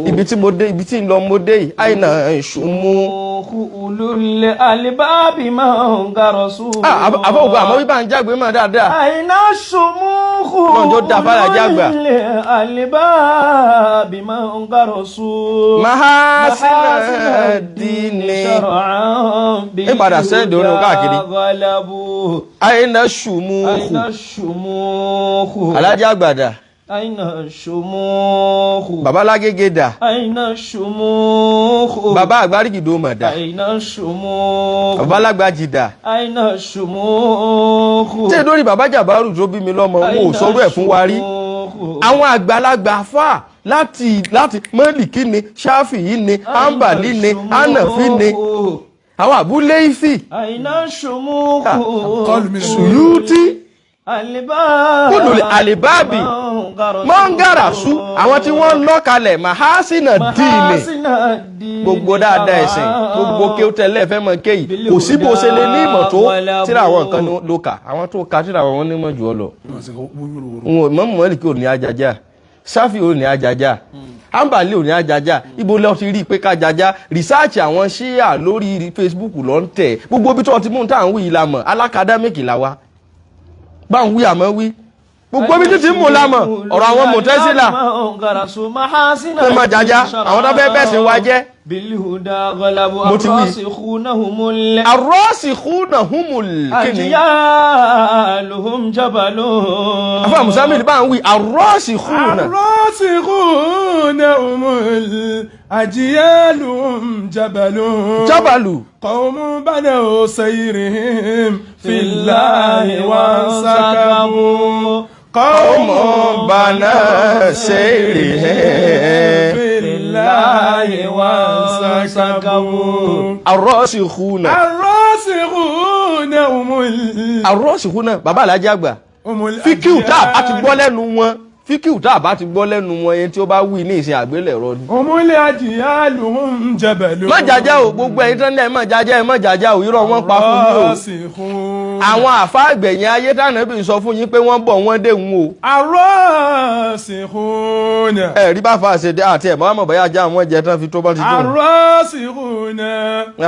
ibi tí mo dé, ibi tí ń lọ mo dé yìí, àìnà ìṣùmú. Ulul albabi man garasu. Àbọ̀ ògbà àmọ́ wí bá ń jágbe mọ́ dáadáa. Àìná ṣùmùkù. Ọlọ́run tó dá fáyà jágbà. Ulul albabi man garasu. Mahasina dini. Ń padà sẹ́ndì orin káàkiri. Galabu. Àìnà ṣùmú. Àìná ṣùmùkù. Alájà àgbàdà. Àìná ṣùmùkù. Bàbá lágége dà. Àìná ṣùmùkù. Bàbá àgbárígìdó mọ̀ dà. Àìná ṣùmùkù. Bàbá lágbàjì dà. Àìná ṣùmùkù. Tí èdè orí bàbá jàbárù tó bí mi lọ́mọ wọn ò sọ̀rọ̀ ẹ̀ fún wa rí. Àwọn àgbàlagbà fà láti Málíkì ni, Ṣáfìyí ni, Hanbali ni, Hànàfí ni, àwọn àbúlé ìfì. Àìná ṣùmùkù. Kọlù mi. Sùyútì. Àlìbáàbì. Kúlù àlìbáàbì mọ́ngàràsú, àwọn tí wọ́n ń lọ́kalẹ̀ mahasina dìínì gbogbo dáadáa ẹ̀sìn, gbogbo kí ó tẹ́lẹ̀ fẹ́ mọ kéyìí, kò sí bó ṣe lè ní ìmọ̀ tó tíra àwọn nǹkan ló kà, àwọn tó ka tíra àwọn onímọ̀ jù ọ lọ. N ò mọ̀, Málíkì ò ní ajaja, Ṣáfì ò ní ajaja, Hanbali ò ní ajaja, ibo lọ ti rí i pé kájaja? Rìsáàcì àwọn ṣíà lórí Facebook ló ń tẹ̀ gbogbo ibi tó ti mú tá à ń wí yìí la mọ̀, alákàdámìkì la wa bá ń wí, àmọ́ wí gbogbo ibi títí mú la mọ̀ ọ̀rọ̀ àwọn mọ̀tẹ́sílà pé má jaja, àwọn tó fẹ́ bẹ́ẹ̀ sìn wa jẹ́. Bilhuda galabu. Mo ti wí. Arrasikhunahumul. Arọ́sìkúnà humul kíni? Ajiyaluhum jabalun. Afa musamil bá ń wí arọ́sìkúnà. الراسخون هم أجيالهم جبل jábàlù قوم بنوا سيرهم في الله وانسكبوا قوم ọmọ bana sẹ́rẹ̀ في الله وانسكبوا arọ́sìkúnà الراسخون هم ال arọ́sìkúnà bàbá alájà àgbà هم fíkìú tá a bá ti gbọ́ lẹ́nu wọn fíkìú tá a bá ti gbọ́ lẹ́nu wọn yẹn tí ó bá wí ní ìsìn àgbélẹ̀rọ ni. هم الأجيال هم جبل má jàjà o gbogbo ẹ̀yin tán ní ẹ má jàjà ẹ má jàjà o irọ́ wọn pa fún yín o. الراسخون Àwọn àfáà àgbẹ̀yìn ayé tànàbí sọ fún yín pé wọ́n bọ̀ wọ́n dé ń o. الراسخون Ẹ rí bá fa àṣẹ àti ẹ̀ mọ́ bóyá ajá wọn jẹ tán fi tó bá ti dùn. الراسخون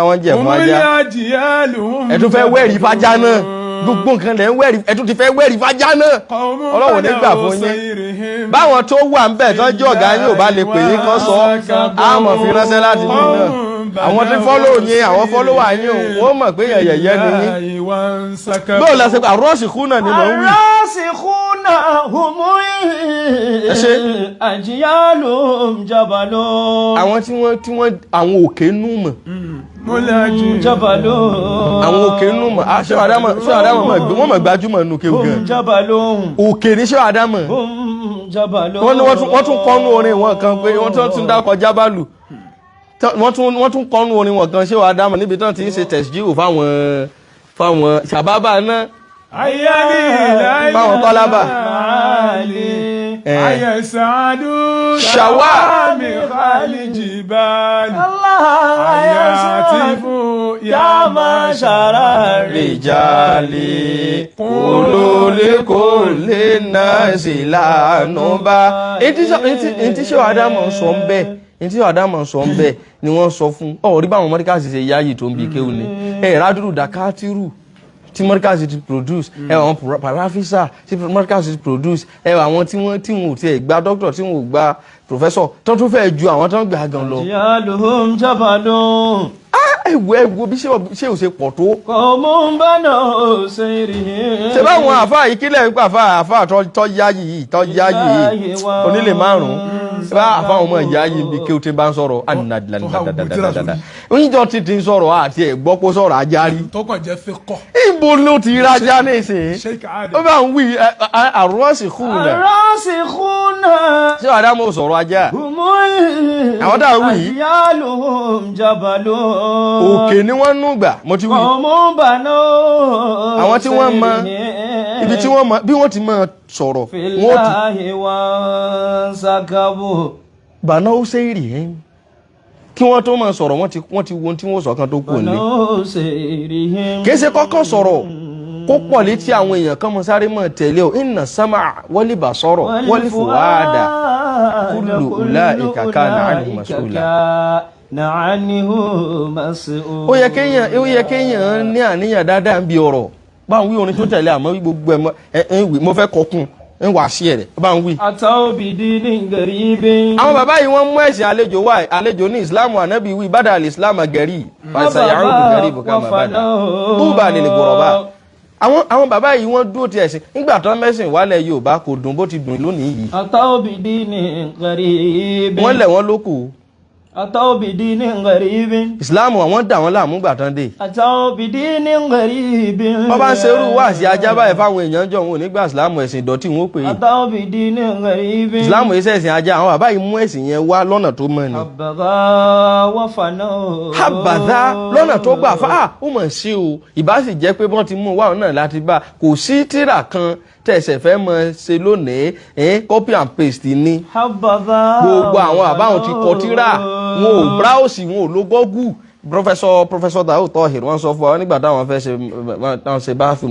Àwọn jẹ هم fún ajá. الأجيال هم Ẹ tún fẹ́ wẹ́rìí fájá náà gbogbo nǹkan lẹ̀ ń wẹ́rìí ẹ tún ti fẹ́ wẹ́rìí fájá náà. قوم Ọlọ́run ní gbà بنوا fún yín. سيرهم Báwọn tó wà ń bẹ̀ tán jẹ́ ọ̀gá yín ò bá lè pè yín kán sọ á mọ̀ fi ránṣẹ́ láti bí náà. Àwọn tí fọ́lọ́ yín àwọn fọ́lọ́wà yín ò wọ́n mọ̀ pé yẹ̀yẹ̀ ni yín. Bóò la ṣe pé àrọ́ọ̀sì kú náà ni mò ń wí. الراسخون هم Ẹ ṣé. أجيالهم جبل Àwọn tí wọ́n àwọn òkè nù mọ̀ جبل àwọn òkè nù mọ̀ ah ṣé àdámọ̀ ṣé àdámọ̀ mọ̀ wọ́n mọ̀ gbajúmọ̀ nù kéwù هم gan. جبل Òkè ní ṣé àdámọ̀. هم جبل Wọ́n ní wọ́n tún kọ́nu orin wọn kan pé wọ́n tún dákọ̀ jábàlù. Wọ́n tún kọ́nu orin wọn kan ṣé àdámọ̀ níbi tán ti ń ṣe tẹ̀síjìwò fáwọn ṣàbábà náà fáwọn tọ́lábà. معالي أيسعد شوا. شوامخ الجبال الله أياتف يا معشر Rìjàlì kúlólékòlé náà sì lànà bá. Etí ṣé Ádámọ̀ ń sọ ń bẹ́ẹ̀ etí ṣé Ádámọ̀ ń sọ ń bẹ́ẹ̀ ni wọ́n sọ fún ọ rí báwọn mọ́ríkàsì ṣe yáyì tó ń bi kéwù ni ẹ rádúró dàkátìrù tí mọ́ríkàsì ti produce ẹ àwọn parafisa tí mọ́ríkàsì ti produce ẹ àwọn tí wọ́n tí wọn ò tiẹ̀ gba doctor tí wọn ò gba professor tó tún fẹ́ ju àwọn tó ń gbà gan lọ. أجيالهم جبل Ẹ wo ẹ wo bí ṣé ò ṣe pọ̀ tó. قوم بنوا سيرهم Ṣe báwọn àfáà yìí kílẹ̀ ń pa àfáà àfáà tó yáyì yìí tó yáyì yìí onílé márùn-ún ṣe bá àfáà ọmọ ìyá yìí bí kí o ti bá ń sọ̀rọ̀ ànàdàdàdàdàdà oníjọ ti ti ń sọ̀rọ̀ àti ẹ̀gbọ́ kó sọ̀rọ̀ ajá rí tó kàn jẹ́ fíkọ́ ibo ló ti rájá nísìnyí Sheikh ó Adam bá ń wí àrùn kù rẹ̀ الراسخون ṣé wàá dámọ̀ sọ̀rọ̀ ajá هم Àwọn tá a wí yìí. أجيالهم جبل Òkè ni wọ́n nù gbà mo ti wí قوم بنوا Àwọn tí wọ́n mọ ibi tí wọ́n mọ bí wọ́n ti máa sọ̀rọ̀ في wọ́n ti الله وانسكبوا bàná ó ṣe rí ẹ́ kí wọ́n tó máa sọ̀rọ̀ wọ́n ti wo ohun tí wọ́n sọ kan tó kù nílé. بنوا سيرهم Kìí ṣe kọ́kọ́ sọ̀rọ̀ kó pọ̀ létí àwọn èèyàn kan mọ sáré mọ̀ tẹ̀lé o inna sama wal basara wal fuada kullu ulaika kana anhu mas'ula. kana anhu mas'ula. Ó yẹ kéèyàn ní àníyàn dáadáa ń bi ọ̀rọ̀ bá ń wí orin tó tẹ̀lé àmọ́ wí gbogbo ẹ̀ ẹ̀ ń wí mo fẹ́ kọkun ń wà sí ẹ̀ rẹ̀ bá ń wí. Ataw bidinin garibin. Àwọn bàbá yìí wọ́n mú ẹ̀sìn àlejò wá àlejò ní ìsìláàmù ànábì wí bàdà àlìsíláàmù gẹ̀rí fàṣàyàrùn gẹ̀rí bùkà bàdà túbà lil ghuraba. Àwọn bàbá yìí wọ́n dúró ti ẹ̀sìn nígbà tó mẹ́sìn wálẹ̀ Yorùbá kò dùn bó ti dùn lónìí yìí. Ataw bidinin garibin. Wọ́n lẹ̀ wọ́n lóko. Ataw bidinin garibin. Ìsìláàmù àwọn dà wọ́n láàmú gbà tán dé. Ataw bidinin garibin. Wọ́n bá ń ṣerú wáàsí ajá báyìí fáwọn èèyàn jọ wọn ò ní gba ìsìláàmù ẹ̀sìn ìdọ̀tí wọn ó pè é. Ataw bidinin garibin. Ìsìláàmù yìí ṣẹ̀sìn ajá àwọn bàbá yìí mú ẹ̀sìn yẹn wá lọ́nà tó mọ́ ni. Àbàbà wọ́fànà. Àbàdá lọ́nà tó gbà fáà ó mọ̀ sí o ìbá sì jẹ́ pé wọ́n ti mú wá náà láti bá kò sí tírà kan tẹ̀sẹ̀ fẹ́ mọ ṣe lónìí copy and paste ni. Àbàbà. Gbogbo àwọn àbáwọn ti kọ tírà wọn ò browse wọn ò lo Google. Professor Daud Tahir wọ́n sọ fún wa nígbà táwọn fẹ́ ṣe táwọn ṣe báàfù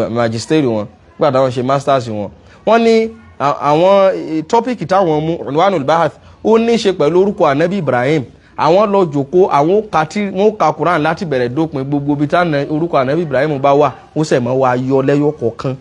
magisteri wọn nígbà táwọn ṣe masters wọn wọ́n ní àwọn tọ́pìkì táwọn mú Unwanul Bahath ó ní í ṣe pẹ̀lú orúkọ anabi Ibrahim. Àwọn lọ jòkó àwọn ka tí wọ́n ka Quran láti bẹ̀rẹ̀ dópin gbogbo ibi táwọn orúkọ anabi Ibrahim bá wà ó sẹ̀ mọ́ wa yọ lẹ́yọ kọ̀ọ̀kan.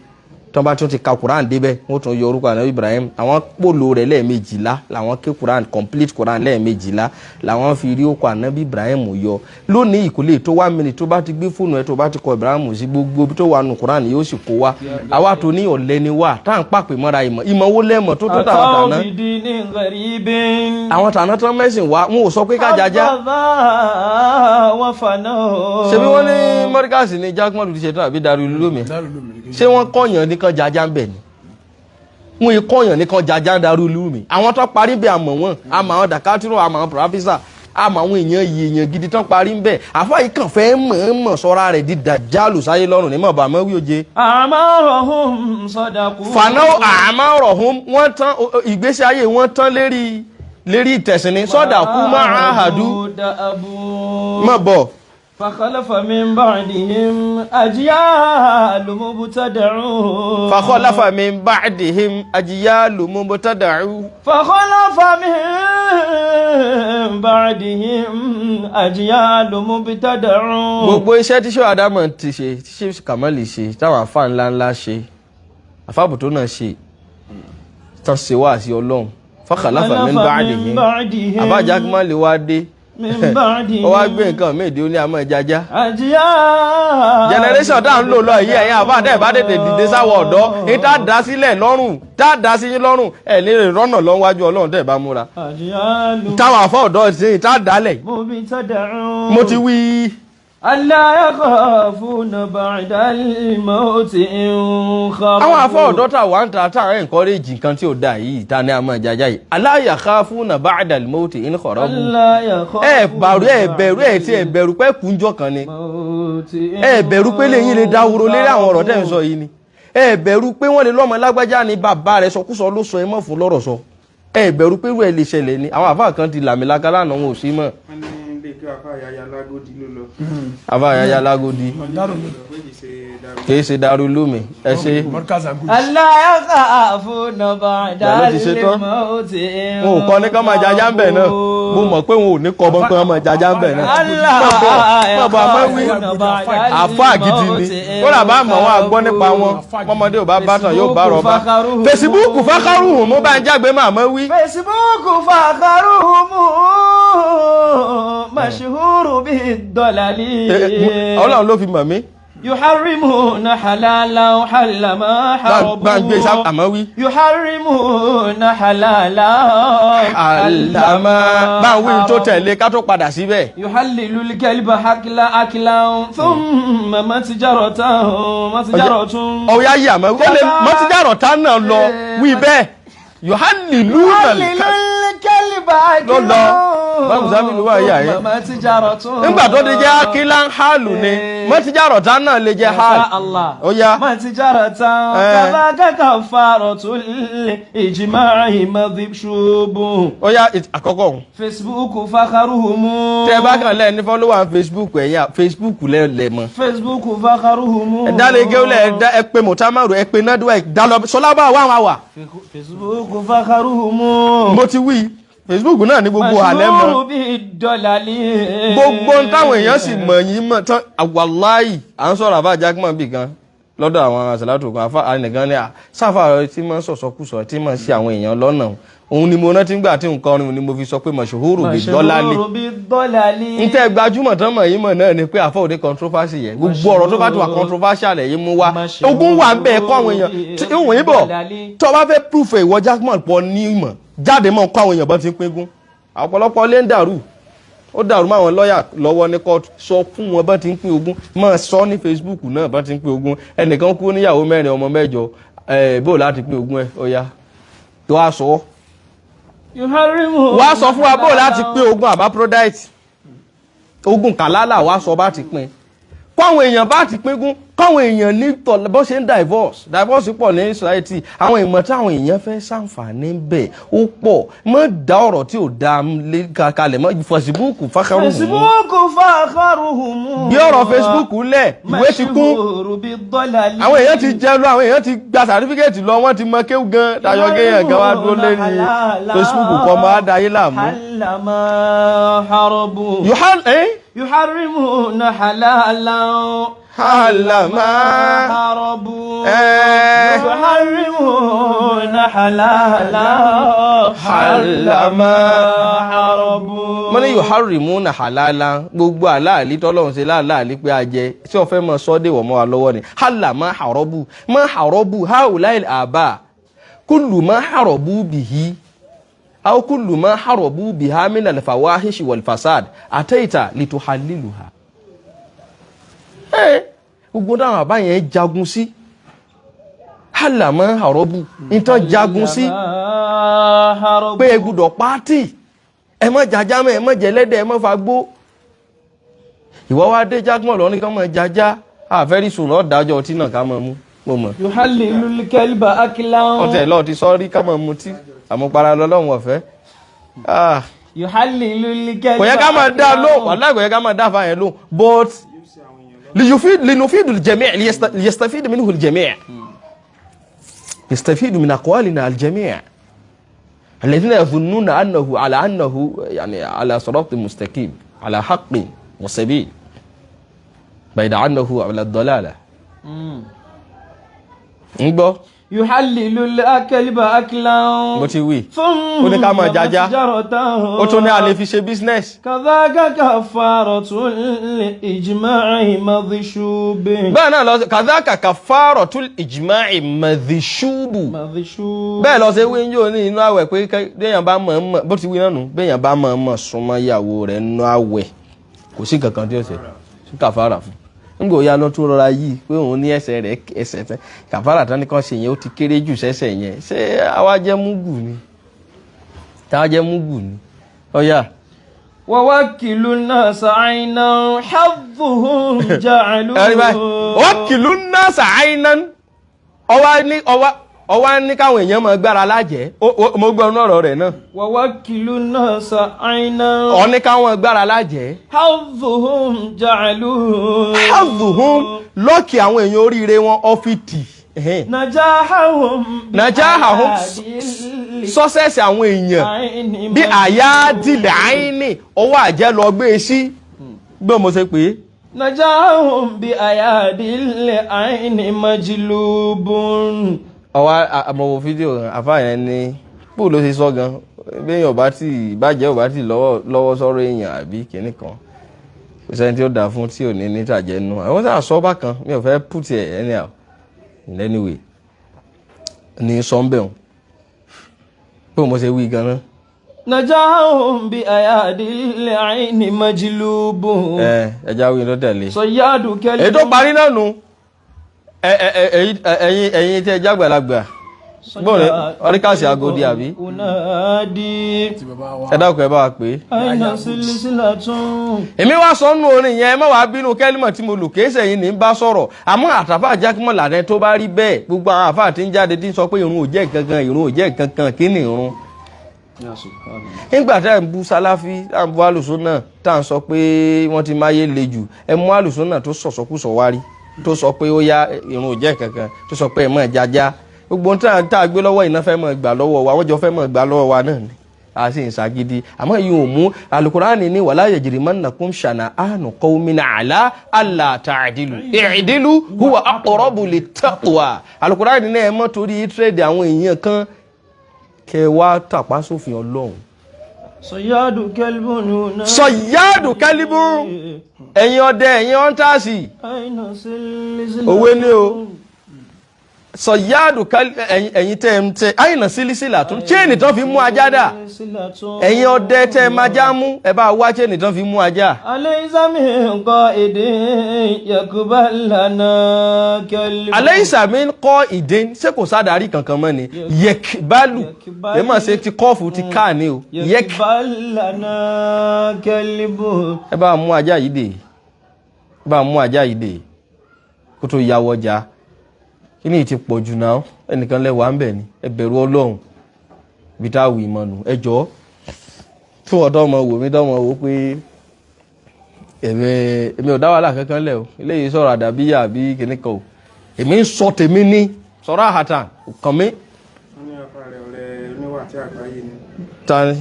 Tí wọ́n bá tún ti ka Quran débẹ̀, wọ́n tún yọ orúkọ Ànábì Ibrahim. Àwọn pòlò rẹ̀ lẹ́ẹ̀mejìlá làwọn ké Quran complete, Quran lẹ́ẹ̀mejìlá làwọn fi rí orúkọ Ànábì Ibrahim yọ. Lónìí, ìkólé tó 1 minute, tó bá ti gbé fóònù ẹ, tó bá ti kọ Ibrahim sí gbogbo ibi tó wà nù Quran, yóò sì kó wa. Àwa tó ní ọ̀lẹ ni wà tá à ń pàpè mọ́ra ìmọ̀. Ìmọ̀ wo lẹ́mọ̀ tó tàwọn أتوا tàná? بدين غريب. Àwọn tàná tán mẹ́sìn wá, wọn ò sọ pé ká jajá. حبذا وفنوا. Ṣebí wọ́n ní mọ́ríkàsì ní Jackman ti ṣe tán àbí Darul Ulumi? Ṣé wọ́n kọ̀yàn nìkan jaja ń bẹ̀ ni? Wọ́n yìí kọ̀yàn nìkan jaja ń Darul Ulumi. Àwọn tó parí bẹ́ẹ̀, àmọ̀ wọn, àmọ̀ àwọn dàkátìrò, àmọ̀ àwọn pòrọ́físà, àmọ̀ àwọn èèyàn yìí, èèyàn gidi tán parí ń bẹ̀. Àfa yìí kàn fẹ́ mọ̀ọ́mọ̀ sọ́ra rẹ̀ di dàjálù sáyé lọ́rùn ní mọ̀ọ́bà mọ́ wí oje. أعمارهم صدقوا. Fanáwó àmọ́ ọ̀rọ̀ wọ́n tán ìgbésí ayé wọn tán lérí ìtẹ̀sìn ní sọ́dà kú máa àhàdú. دأبوا. Mọ̀ bọ̀. فخلف من بعدهم أجيال مبتدعون. فخلف من بعدهم أجيال مبتدعوا. فخلف من بعدهم أجيال مبتدعون. Gbogbo iṣẹ́ tí Ṣéhù Ádámọ̀ ti ṣe, tí Ṣéhù Kàmọ́lì ṣe, táwọn àfa ńlá ńlá ṣe, àfàbùtó náà ṣe, tán ṣe wá sí Ọlọ́run. فخلف من بعدهم بعدهم àbájá Kàmọ́lì wá dé, من بعدهم ó wá gbé nǹkan míì dé, ó ní àmọ́ ìjájá. أجيال Generation tá à ń lò lọ yìí, ẹ̀yin àbá tẹ́ ẹ̀ bá tètè dìde sáwọ̀ ọ̀dọ́ ní tá a dá sílẹ̀ lọ́rùn, tá a dá sí yín lọ́rùn, ẹ̀ ní lè rọ́nà lọ́wájú Ọlọ́run tẹ́ ẹ̀ bá múra. أجيال Táwọn àfọ ọ̀dọ́ ṣe tá a dálẹ̀. مبتدعون. Mo ti wí. ألا يخافون بعد الموت إن خرجوا. Àwọn afọ ọ̀dọ́ tà wá ń ta tá à ń encourage nǹkan tí ò dáa yìí, ta ni a máa jaja yìí. ألا يخافون بعد الموت إن خربوا. ألا يخافون. Ẹ bàrú, ẹ bẹ̀rù, ẹ tí ẹ bẹ̀rù pé kúnjọ kan ni? الموت إن Ẹ bẹ̀rù pé lẹ́yìn lè dáwúro lérí àwọn ọ̀rọ̀ tẹ́ ń sọ yìí ni? Ẹ bẹ̀rù pé wọ́n lè lọ́mọ lágbájá ni bàbá rẹ̀ sọkúsọ ló sọ, ẹ mọ̀ fún lọ́rọ̀ sọ? Ẹ bẹ̀rù pé irú ẹ lè ṣẹlẹ̀ ni? Àwọn àfáà kan ti làmìlaka lánàá, wọn ò sí mọ́. Wọ́n ní ilé kí wàá fà yàyà lágòdì ló lọ. Àfáà yaya lágòdì. Pé kì í ṣe dàrú. Kì í ṣe Darul Ulumi, ẹ ṣe. Mọ́ríkàsì Agodi. ألا يخافون بعد Ìgbà ló ti ṣe tán. الموت إن Wọn ò kọ́ ní kán máa jaja ń bẹ̀ náà. Mo mọ̀ pé wọn ò ní kọ́ bọ́n kán máa jaja ń bẹ̀ náà. ألا Mọ̀ bọ̀, àmọ́ wí. يخافون بعد Àfáà gidi ni. Kódà bá mọ̀ wọn, àgbọ́ nípa wọn. Mọ́mọdé ò bá bá tàn, yóò bá rọba. Facebook fákàrùhùn mo bá ń jágbe máa mọ́ wí. فيسبوك فخرهم مشهور بالضلال. Ọlọ́run ló fi mọ̀ mí. يحرمون حلالا حل ما Bá ń gbé sá حرموا. àmọ́ wí. يحرمون حلالا. Àlàmà bá ń wí tó tẹ̀lé ká tó padà síbẹ̀. يحلل الكلب حكلا أكلا ثم متجرة متجرة. Ọ̀yá yìí, àmọ́ ó lè mọ́tíjàrọ̀ tá náà lọ wí bẹ́ẹ̀. Yohane lúnà. يحلل الكلب أكلا. Lọ. Báwo sábì ló wà yà yẹn? ثم متجرة. Nígbà tó ti jẹ́ akílá ń hàlù ni, mọ́tíjàrọ̀ tá náà lè jẹ́ hàlù. Masha Allah. Ó yá. متجرة. Eh. كذاك كفارة الإجماع مذبشوب. Ó yá, àkọ́kọ́ òun. فيسبوك فخرهم. Tẹ́ ẹ bá kàn lẹ́ẹ̀ ní follower Facebook, ẹ̀yà Facebook lẹ́ẹ̀ mọ́. فيسبوك فخرهم. Ẹ dá lè gé lẹ, ẹ dá ẹ pé mọ̀tàmárù, ẹ pé nádùá, ẹ dá lọ sọlá bá wà wà wà. فيسبوك فخرهم. Mo ti wí, Facebook náà ní gbogbo àlẹ́ mọ́. مشهور بالدلال. Gbogbo ń táwọn èèyàn sì mọ̀ yín mọ̀ tán, wàláì, à ń sọ̀rọ̀ àbá Jackman bì kan lọ́dọ̀ àwọn àṣàlátò kan, àfa ànìkan ní sáfà tí máa ń sọ̀sọ́kùsọ, tí máa ń ṣe àwọn èèyàn lọ́nà òun ni mo rántí ngbà tí nǹkan orin ni mo fi sọ pé mọ̀ṣúhúrù bí dọ́là lè مشهور بالضلال. n tẹ́ gbajúmọ̀ tán mọ̀ yín mọ̀ náà ni pé àfọ̀ òde controversy yẹn, gbogbo ọ̀rọ̀ tó bá ti wà controversial yìí mú wá, ogun wà ń bẹ́ẹ̀ kọ́ àwọn èèyàn tí ìwọ̀n yín bọ̀. Tó o bá fẹ́ proof ẹ̀, ìwọ Jackman pọ̀ ní ìmọ̀ jáde mọ́ kọ́ àwọn èèyàn bọ́ ti ń pínkún. Ọ̀pọ̀lọpọ̀ lé ń dàrú, ó dàrú mọ́ àwọn lọ́ọ̀yà lọ́wọ́ ní kóòtù. Sọ fún wọn bá ti ń pín ogún, máa sọ ní Facebook náà bá ti ń pín ogún. Ẹnìkan kú níyàwó mẹ́rin, ọmọ mẹ́jọ, ẹ̀ bó láti pín ogún ẹ̀? Ó yá, tó a sọ ọ́ يحرمون. Wá sọ fún wa bó láti pín ogún àbáprodite, ogún kàlálà, wá sọ bá ti pín, kọ́wọn èèyàn bá ti pínkún, kọ́wọn èèyàn ní tọ̀ bó ṣe ń divorce. Divorce pọ̀ ní society. Àwọn ìmọ̀ táwọn èèyàn fẹ́ ṣàǹfààní bẹ̀ ó pọ̀. Mọ́ dá ọ̀rọ̀ tí ò da lé kalẹ̀ mọ́ Facebook fákàrù. فيسبوك فخرهم. Bí ọ̀rọ̀ Facebook lẹ̀, ìwé ti kún. مشهور بالضلال. Àwọn èèyàn ti jẹ lọ, àwọn èèyàn ti gba sàtífíkẹ́ẹ̀tì lọ, wọ́n ti mọ kéwù gan tayọ kéèyàn gan wá dúró lérí Facebook kọ́ máa da ayé láàmú. حل ما حربوا. Yohan, eh? يحرمون حلالا. Halama. Harabu. Ẹ́. Yuharrimuna halala. Halama. Harabu. Wọ́n ní yuharrimuna halala, gbogbo àláàlí tọ́lọ́run ṣe láàlí pé a jẹ tí wọ́n fẹ́ mọ sọ́dẹ̀ wọ̀ mọ́ wa lọ́wọ́ ni. Halama harabu ma harabu haulai àbá kullu ma harabu bihi aw kullu ma harabu biha min alfawahishi wal fasad ataita lituhalliluha. Gbogbo táwọn àbá yẹn jagun sí, halama harabu nǹkan jagun sí Harabu. pé ẹ gbọ́dọ̀ pátì, ẹ má jajá mọ́, ẹ má jẹlẹ́dẹ̀, ẹ má fagbó. Ìwọ wá dé jágbọ́n lọ ní kán mọ́ jajá, àfẹ́rí sùn lọ́ọ́ dájọ́ ọtí náà ká mọ́ mú mo mọ̀. Yuhallilul kalba aklan. Ọtẹ lọ́ọ́ ti sọ́rí ká mọ́ mutí àmupara lọ́lọ́run ọ̀fẹ́. Ah, Yuhallilul kalba kò yẹ ká máa dá lóhùn, wàláhì kò yẹ ká máa dá fáyẹn lóhùn, but linufidul jami' liyastafidu minhu al-jami' yastafidu min aqwalina al-jami' alladhina yadhunnuna annahu ala annahu yani ala siratin mustaqim ala haqqin wa sabil bayda annahu ala dalalah. Ń gbọ́. Yuhallilul kalba aklan. Mo ti wí. Thumma Ó ní ká máa jajá. masjaratahu. Ó tún ní a lè fi ṣe business. Kadhaka kaffaratul ijma'i madhshub. Bẹ́ẹ̀ náà lọ sí kàdákà kàfàrọ̀tul ìjìmáì mọ̀dìṣúbù. Madhshub. Bẹ́ẹ̀ lọ sí wíńjò ní inú àwẹ̀ pé béèyàn bá mọ̀ mọ̀ bó ti wí náà nù, béèyàn bá mọ̀ mọ̀ súnmọ́ ìyàwó rẹ̀ nínú àwẹ̀, kò sí kankan tí ó ṣe sí kàfàrà fún. Nígbà òya lọ tún rọra yìí pé òun ní ẹsẹ̀ rẹ̀ ẹsẹ̀ tẹ́ kàfàrà tán ní kan ṣe yẹn, ó ti kéré jù sẹ́sẹ̀ yẹn. Ṣé àwa jẹ́ múgù ni? Táwa jẹ́ múgù ni? Ọ̀yà. ووكلوا الناس عينا حظهم جعلوه. Ẹ̀rí báyìí, wọ́n kìlú náà sàáìnán, ọwá ní káwọn èèyàn máa gbára lájẹ́. Mo gbọ́ inú ọ̀rọ̀ rẹ̀ náà. ووكلوا الناس عينا Ọ ní káwọn gbára lájẹ́. حظهم جعلوه. Hazuhum, lọ́ọ̀kì àwọn èèyàn oríire wọn ọ́fìtì. نجاحهم. Najahahum, sọ́sẹ̀sì àwọn èèyàn bí àyà dìlẹ̀ àìní ọwọ́ àjẹ́ lọ gbé e sí gbọ́n mo ṣe pé. نجاحهم بأيادي العين مجلوب. Ọwọ́ àmọ̀wò fídíò àfáà yẹn ní bó ló ṣe sọ gan, béèyàn ọba tí ìbàjẹ́ ọba tí lọ́wọ́ sọ̀rọ̀ èèyàn àbí kìnní kan, kò sẹ́ni tí ó dáa fún tí ò ní nítàjẹ́ nù. Àwọn sáà sọ bákan, mi ò fẹ́ put it anyhow, in anyway ní sọ́ńbẹ̀hùn pé mo ṣe wí gan-an. نجاحهم بأيادي العين مجلوب. Ẹ ẹja wí ló tẹ̀lé. صياد كلب. Èyí tó parí náà nù, ẹ̀yin tí ẹ jágbàlagbà gbọ́n ní oríkàsí Agodi àbí. أنادي. Ti bàbá wa. Ẹ dákun, ẹ bá wa pè é. أين سلسلة. Èmi wá sọ nù orin yẹn, ẹ má wàá bínú kẹ́límọ̀ tí mo lù kéésẹ̀ yìí ní bá sọ̀rọ̀, àmọ́ àtàfà jákèmọ̀ làdẹ tó bá rí bẹ́ẹ̀, gbogbo àwọn àfáà tí ń jáde tí ń sọ pé irun ò jẹ́ kankan, irun ò jẹ́ kankan, kí ni irun? Nígbà tá à ń bú sáláfí, tá à ń bú alùsùnà, tá à ń sọ pé wọ́n ti máyé le jù, ẹ mú alùsùnà tó sọ̀sọ́kùsọ̀ wárí tó sọ pé ó yá irun ò jẹ́ kankan, tó sọ pé ẹ mọ̀ jájá, gbogbo ohun tá a gbé lọ́wọ́ iná fẹ́ mọ̀ gbà lọ́wọ́ wa, wọ́n jọ fẹ́ mọ̀ gbà lọ́wọ́ wa náà ni a sì ń ṣàgídí. Àmọ́ yìí ò mú alukurani ní wala yajrimannakum shana'anu qawmin ala alla ta'dilu i'dilu huwa aqrabu littaqwa. Alukurani ní ẹ mọ́ torí tírèdì àwọn èèyàn kan kẹ wá tàpá sófin Ọlọ́run. صياد كلب ينادي. Sọ̀yáàdù kálíbù, ẹ̀yin ọdẹ, ẹ̀yin ọ́ntàsì. أين سلسلة. Òwe ni o. Sọ̀yáàdù kálíbù, ẹ̀yin tẹ́ ń tẹ́ àyìnà sílísílà tún chain tán fi mú ajá dà. سلسلة. Ẹ̀yin ọdẹ tẹ́ ẹ máa já mú, ẹ bá wá chain tán fi mú ajá. أليس من قائد يقبل لنا كلب. Alaysa min kọ́ ìdín, ṣé kò sádàrí kankan mọ́ ni? Yẹkbalu, Yekbalu. ẹ mọ̀ ṣe ti kọ́ọ̀fù ti káà ní o. Yek يقبل لنا كلب. Ẹ bá mú ajá yìí dè, ẹ bá mú ajá yìí dè kó tó yàwọ̀ ọjà. Kí ni ti pọ̀ jù náà? Ẹnìkan lẹ́wàá ń bẹ̀ ni, ẹ bẹ̀rù Ọlọ́run ibi tá a wì mọ̀ nù. Ẹ jọ̀ọ́, fún ọ̀dọ́ ọmọ wò mí dọ́mọ wò pé èmi ò dá wàhálà kankan lẹ̀ o. Eléyìí sọ̀rọ̀ àdàbíyà àbí kìnnìkan o, èmi ń sọ tèmi ní sọ̀rọ̀ àhàtà kàn mí. Wọ́n ní àfa rẹ̀ ọ̀rẹ́ oníwà tí àgbáyé ni. Ta ni?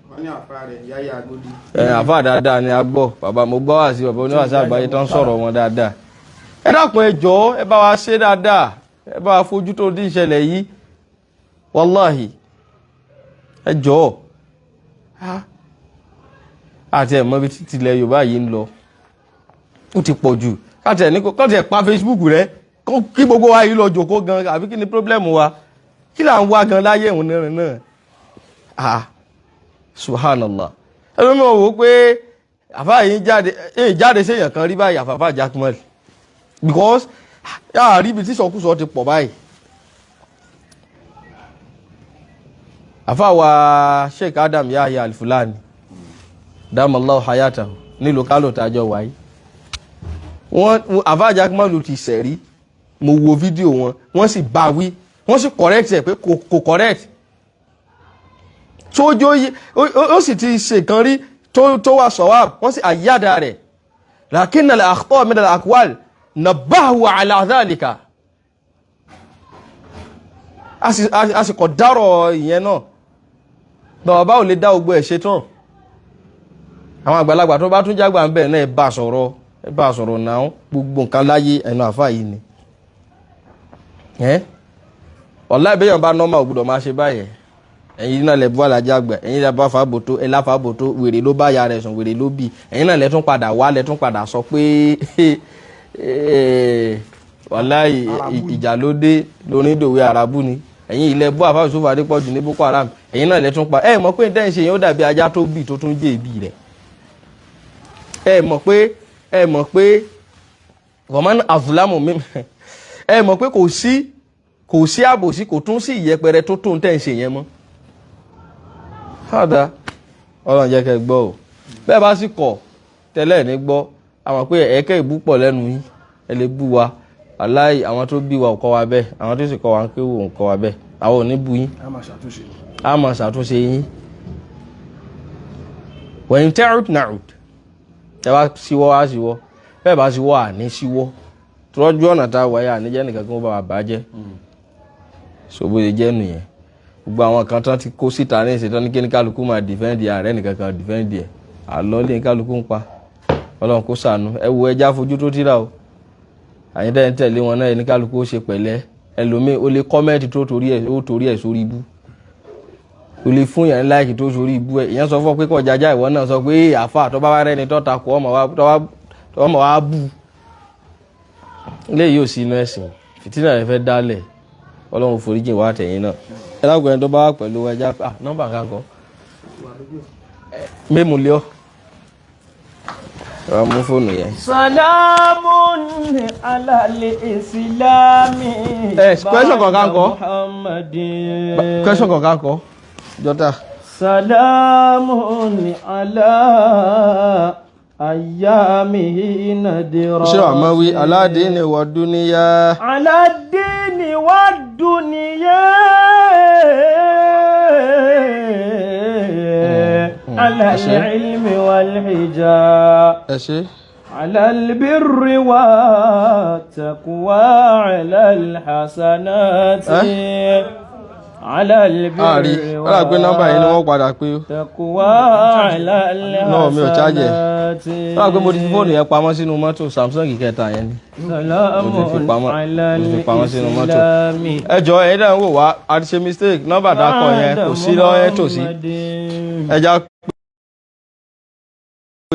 Wọ́n ní àfa rẹ̀ Yáyà Agodi. Ẹ àfa dáadáa ni a gbọ́, bàbá mo gbọ́ wá sí bàbá oníwàásí àgbáyé tó ń sọ̀rọ̀ wọn dáadáa. Ẹ dákun, ẹ jọ̀ọ́, ẹ bá wa ṣe dáadáa, ẹ bá wa fojú tó dín ìṣẹ̀lẹ̀ yìí. Wàláhì, ẹ jọ̀ọ́. Àti ẹ̀ mọ̀ bí títí ilẹ̀ Yorùbá yìí ń lọ, ó ti pọ̀ jù. Káàtì ẹ̀ ní káàtì ẹ̀ pa Facebook rẹ kí gbogbo wa yìí lọ jòkó gan. Àbí kí ni problem wa? Kí là ń wá gan láyé ìhun náà náà? Ah, subhanallah. Ẹni mi ò wò pé àfáà yìí jáde, èyí jáde séèyàn kan rí báyìí, àfàfà Jakmal, because yàrá rí ibi tí sọkúsọ ti pọ̀ báyìí. Àfáà wa Sheikh Adam Yahya Al-Fulani, damallahu hayatahu, nílùú Kálò tàjọ wáyé, wọ́n àfáà Jakmal ti sẹ̀rí. Mo wo fídíò wọn, wọ́n sì bá wí, wọ́n sì correct ẹ̀ pé kò correct tójó. Ó sì ti ṣe kan rí tó wà sọ̀wá, wọ́n sì àyíyáda rẹ̀, lakinna al-akhta' min al-aqwal nabbahu ala dhalika. A sì kọ̀ dárọ̀ ìyẹn náà. Bàbá báwo lè dá ogbó ẹ̀ ṣe tán? Àwọn àgbàlagbà tó bá tún jágbà ń bẹ̀ náà, ẹ bá sọ̀rọ̀, ẹ bá sọ̀rọ̀ náà. Gbogbo nǹkan láyé, ẹnu àfáà yìí ni ẹ́. Ọ̀la ìbéyàn bá nọ́mà, ò gbọ́dọ̀ máa ṣe báyẹn. Ẹ̀yin náà lẹ bú alájà àgbà, ẹ̀yin lẹ bá fàbòtó, ẹ láfàbòtó, wèrè ló bá ya rẹ̀ sùn, wèrè ló bì. Ẹ̀yin náà lẹ tún padà wá, lẹ tún padà sọ pé wàláì ìjà ló dé lónídòwe àràbù ni. Ẹ̀yin ilẹ̀ bú àfáà Yusuf Adépọ̀jù ní Boko Haram. Ẹ̀yin náà lẹ tún pa. Ẹ mọ̀ pé dẹ́n ṣe yẹn, ó dàbí ajá tó bì tó tún jẹ́ ibi rẹ̀. Ẹ mọ̀ pé wọ́n azulamu mi, ẹ mọ̀ pé kò sí àbòsí, kò tún sí ìyẹpẹrẹ tó tó ń tẹ̀ ń ṣe yẹn mọ́. Hádà, Ọlọ́run jẹ́ kẹ́ gbọ́ o. Bẹ́ẹ̀ bá sì kọ̀ tẹ́lẹ̀ ní gbọ́, àwọn pé ẹ̀ẹ́kẹ́ ìbú pọ̀ lẹ́nu yín, ẹ lè bú wa. Aláì, àwọn tó bí wa ò kọ́ wa bẹ́ẹ̀, àwọn tó sì kọ́ wa ń kéwò ò kọ́ wa bẹ́ẹ̀. Àwọn ò ní bú yín. A máa ṣàtúnṣe. A máa ṣàtúnṣe yín. Wẹ̀yìn tẹ́rùt nàrùt, ẹ bá síwọ́, á síwọ́. Bẹ́ẹ̀ bá síwọ́, àní síwọ́. Tọ́jú ọ̀nà tá a wáyé, àníjẹ́ nìkan kí wọ́n bá wa bàjẹ́. Ṣòbó ṣe jẹ́ nìyẹn. Gbogbo àwọn kan tán ti kó síta ní ìṣètò ní kí ní kálukú máa dìfẹ́ǹdì ààrẹ nìkan kan dìfẹ́ǹdì ẹ̀. Àlọ́ lé ní kálukú ń pa. Ọlọ́run kó ṣàánú. Ẹ wo, ẹja fojú tó tíra o. Àyíntẹ́ ń tẹ̀lé wọn náà, ní kálukú ó ṣe pẹ̀lẹ́. Ẹlòmíì ó lè comment tó torí ẹ̀, ó torí ẹ̀ sórí ibú. Ó lè fún yàn like tó sórí ibú ẹ̀. Ìyẹn sọ fún ọ pé kó jájá, ìwọ náà sọ pé àfa tó bá wá rẹ́ni tó takò ọmọ wa bú. Ilé yìí ò sí inú ẹ̀sìn. Fìtínà rẹ̀ fẹ́ dálẹ̀. Ọlọ́run foríjìn wá tẹ̀yìn náà. Ẹ lágbo ẹni tó bá wà pẹ̀lú ẹja. Ah, nọ́mbà kan kọ́ mímu lé ọ. Ẹ wá mú fóònù yẹn. Salamun ala al-islami. Eh, question kọ̀ọ̀kan kọ́. Muhammadin. Question kọ̀ọ̀kan kọ́ jọta. Salamun ala ayyamihi nadira. Ṣé wàá mọ̀ wí aládìní wọ dúníyà? على الدين والدنيا، على العلم والحجاب، Ẹ ṣe. على البر والتقوى، على الحسنات، على Àárí البر ó dà pé nọ́mbà yìí ni wọ́n padà pé. والتقوى، على No, mi ò charge ẹ̀. الحسنات. Ó dà pé mo ti fi fóònù yẹn pamọ́ sínú mọ́tò, Samsung kẹta yẹn ni. سلام Mo ti fi pamọ́, على mo ti fi pamọ́ sínú mọ́tò. الإسلام. Ẹ jọ, ẹ̀yin náà ń wò wá, a ti ṣe mistake. Nọ́mbà tá a kọ yẹn kò sí lọ́wọ́ tòsí. Ẹ já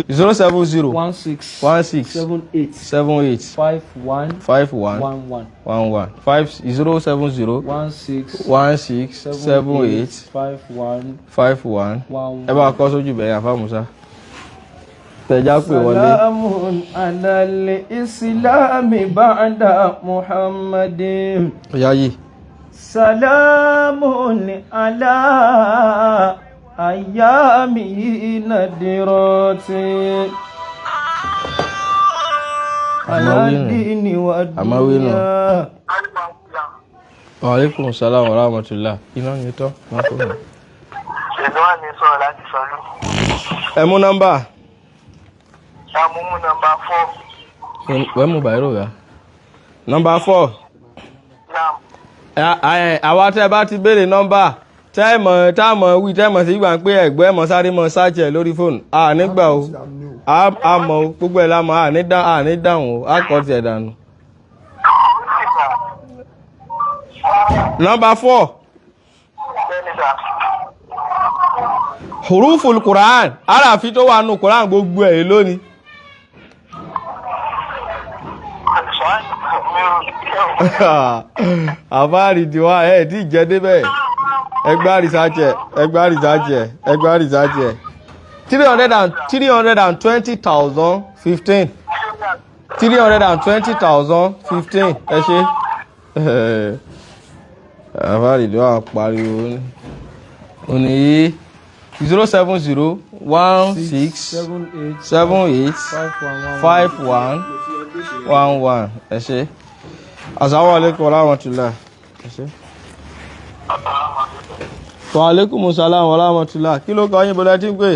070 16 16 78 78 51 51 11 11 5 070 16 16 78 51 51. 11. Ẹ bá kọ́ sójú bẹ̀rẹ̀, àfa Musa, tẹ̀já pè wọlé. سلام على الإسلام بعد محمد. Ọ̀yá yìí. سلام على أيامه ندرات على الدين والدنيا. Wa alaikum salam wa rahmatullah. Iná ni tán má kó nù. Ṣèlú wà ní sọ̀rọ̀ láti sọ̀lú. Ẹ mú nọ́mbà. Ṣàmúmú nọ́mbà 4. Wẹ́n mú bàírò rà. Nọ́mbà 4. Naam. Àwa tẹ́ bá ti béèrè nọ́mbà, tẹ́ mọ̀ tá mọ̀ wí, tẹ́ mọ̀ sí gbà pé ẹ̀gbẹ́ mọ̀ sáré mọ̀ sáàchẹ̀ lórí fóònù à nígbà o. A mọ̀ o, gbogbo ẹ̀ la mọ̀. À ní dáhùn o, a kọ́ tiẹ̀ dànù. Number 4. Bẹ́ẹ̀ni sà. Huruful Quran, aráàfin tó wà nù Quran gbogbo ẹ̀ lónìí. Àbá rìdíwá ẹ̀ tí jẹ́ débẹ̀. Ẹgbá rìsájẹ̀, ẹgbá rìsájẹ̀, ẹgbá rìsájẹ̀. 320,015. 320,015. Ẹ ṣe. Àbá rìdíwá pariwo ní. Òní 070 16 7 8 7 8 5 1 1 5 1 1 1. Ẹ ṣe. Assalamu alaikum warahmatullah. Ẹ ṣe. Wa alaikum salam warahmatullah. Kí ló kọ yín bọ́lá tí ń pè?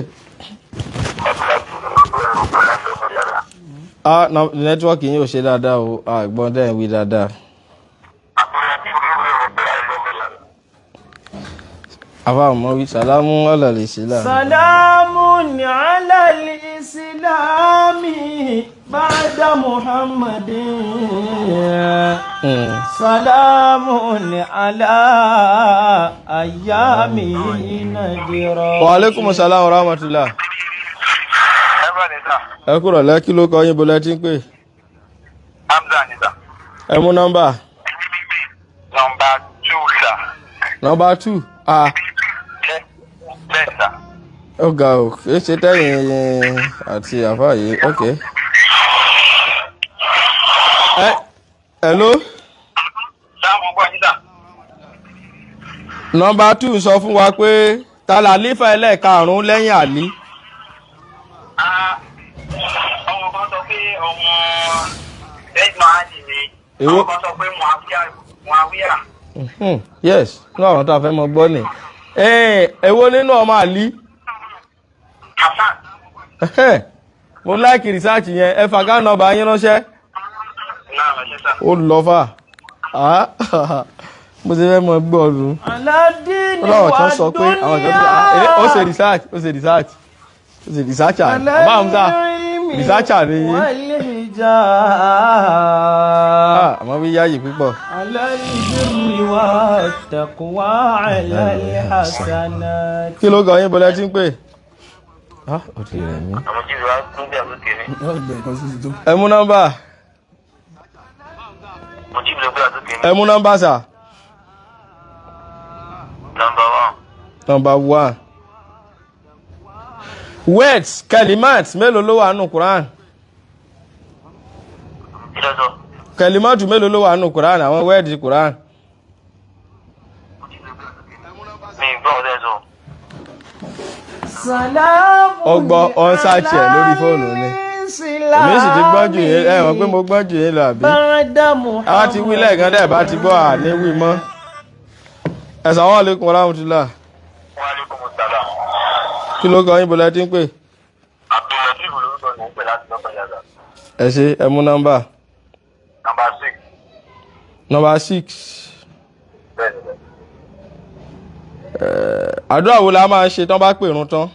Ah, nẹ́tíwọ́ọ̀kì yín ò ṣe dáadáa o. Àgbọ̀n dẹ̀ ń wí dáadáa. Àfa ọmọ wí sàlámù alàlè sílà. سلام على الإسلام بعد محمد سلام على أيام نجرا. Wa alaikum salam warahmatullah. Ẹ bá ní sà. Ẹ kúrọ̀ lẹ́, kí ló kọ yín bọ́lá tí ń pè? Hamza ní sà. Ẹ mú nọ́mbà. Nọmba 2 sà. Nọ́mbà 2. Ah. Bẹ́ẹ̀ sà. Ó ga o, kì í ṣe tẹ́yìn àti àfáà yìí, ok. Ẹ hello. Sáà mo gbọ́ yín sà. Nọ́mbà 2 sọ fún wa pé ta là lífà ẹlẹ́ẹ̀karùn-ún lẹ́yìn Àlí. Ọmọ kan sọ pé ọmọ Edmond Ali ni. Èwo? Àwọn kan sọ pé Muawiya. Yes, nínú àwọn tá a fẹ́ mọ gbọ́ ni. Èwo nínú ọmọ Àlí? Hasan. Mo láìkì rìsáàcì yẹn, ẹ fàgá nọ́mbà yín ránṣẹ́. Náà lọ ṣe sà. Ó lọ fà. Ah, mo ti fẹ́ mọ gbọ́ ọdún. على الدين Ọlọ́run kan sọ pé àwọn kan sọ pé ó ṣe research, ó ṣe research, ó ṣe researcher. على Bàbá Hamza, العلم researcher ni yín. والحجاب Ah, àmọ́ bí yáyì púpọ̀. على البر والتقوى على الحسنات. Kí ló gan yín bọ́lá tí ń pè? Ah, ó ti rẹ̀ mí. Àwọn jíjù wa tún bí àtúntì mi. Ẹ mú nọ́mbà. Mo jí bí àtúntì mi. Ẹ mú nọ́mbà sà. Nọmba 1. Nọ́mbà 1. Words, kalimat mélòó ló wà nù Quran? Kí ló sọ? Kalimatu mélòó ló wà nù Quran? Àwọn words Quran. Mi ì gbọ́ ọ̀dẹ́ sọ. سلام Ọgbọ́ ọ̀n sáàchì ẹ̀ lórí fóònù ni. Èmi sì ti gbọ́n jù yín, ẹ mọ̀ pé mo gbọ́n jù yín lọ àbí? بعد A ti wí lẹ́ẹ̀kan dẹ̀ bá ti gbọ́ à ní wí mọ́. Assalamu alaikum warahmatullah. Wa alaikum salam. Kí ló kọ yín bọ́lá tí ń pè? Abdulateef lórúkọ ni mò ń pè láti lọ́kọ̀ yàrá. Ẹ ṣe, ẹ mú nọ́mbà. Nọmba 6. Nọ́mbà 6. Bẹ́ẹ̀ni bẹ́ẹ̀. Àdúrà wo la máa ń ṣe tán bá pèrun tán?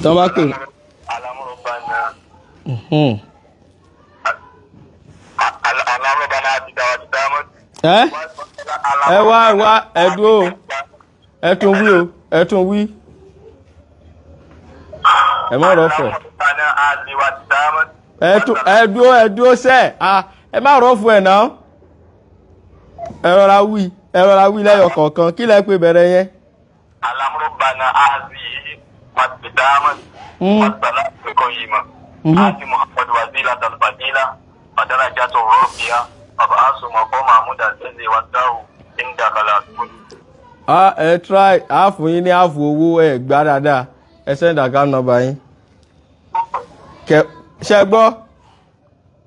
Tán bá pèrun. Alamurubana. Mhm. Alamurubana àti Dawati. Ẹ ẹ wá wá ẹ dúró o. Ẹ tún wí o, ẹ tún wí. Ẹ má rọ̀fọ̀. Alamurubana àti Dawati. Ẹ tún ẹ dúró, ẹ dúró sẹ́ à ẹ má rọ̀fọ̀ ẹ̀ náà. Ẹ rọra wí, ẹ rọra wí lẹ́yọ̀ kọ̀ọ̀kan. Kí lẹ pé bẹ̀rẹ̀ yẹn? Alamurubana àti Dawati. Wasalamu koyima. Ati Muhammad wazila talfadila. Madarajatu rafiya. Abasu maqama muda alladhi wadahu inda khalaqun. Ah, ẹ try, a fún yín ní àfò owó, ẹ gbá dáadáa. Ẹ send account number yín. Kẹ ṣe gbọ́?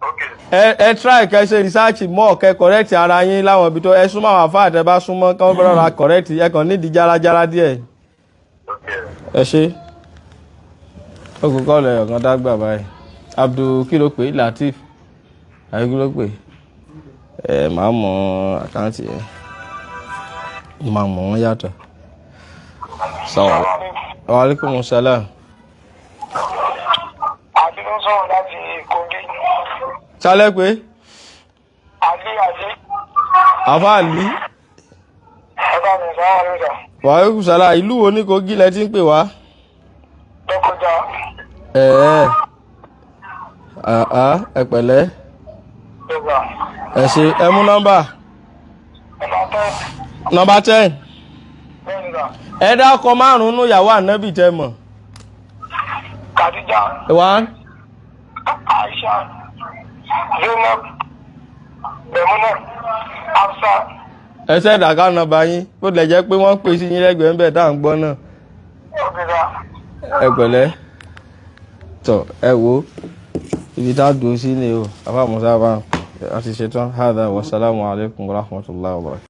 Okay. Ẹ try kẹ ṣe research mọ́, kẹ correct ara yín láwọn ibi tó ẹ súnmọ́ àwọn àfáà tẹ bá súnmọ́ kí wọ́n bẹ̀rẹ̀ ra correct, ẹ kàn nídìí járajára díẹ̀. Okay. Ẹ ṣe. Ó kò kọ́ lẹ̀ ọ̀kan dágbà báyìí. Abdul kí ló pè é? Latif. Àbí kí ló pè é? Ẹ máa mọ àkáǹtì yẹn. Máa mọ̀ wọ́n yàtọ̀. Sọ̀rọ̀. Wa alaikum salam. Àti ló ń sọ̀rọ̀ láti Kogi. Ṣálẹ̀ pé? Àfáàlì. Wàhálà sàlá, ìlú wo ní Kogi lẹ ti ń pè wá? Ẹ̀ẹ́ àá, ẹ pẹ̀lẹ́, ẹ ṣe. Ẹ mú nọ́mbà. Nọ́mbà 10. Ẹ dákọ márùn-ún nù ìyàwó ànábì tẹ mọ̀. Khadija, One. Aisha, Zainab, Memuna, Hafsa. Ẹ sẹ́ẹ̀dá ká nọ́mbà yín, bó tilẹ̀ jẹ́ pé wọ́n ń pè sí yín lẹ́gbẹ̀ẹ́ ńbẹ̀ tá à ń gbọ́ náà. Obìnrin. Ẹ pẹ̀lẹ́. Tọ, ẹ wo ibi tá a dùn sí ni o. Àfa musa bá a ti ṣetán. Hádà, wasalaamu alaykum wa rahmatulahi wa barakatuh.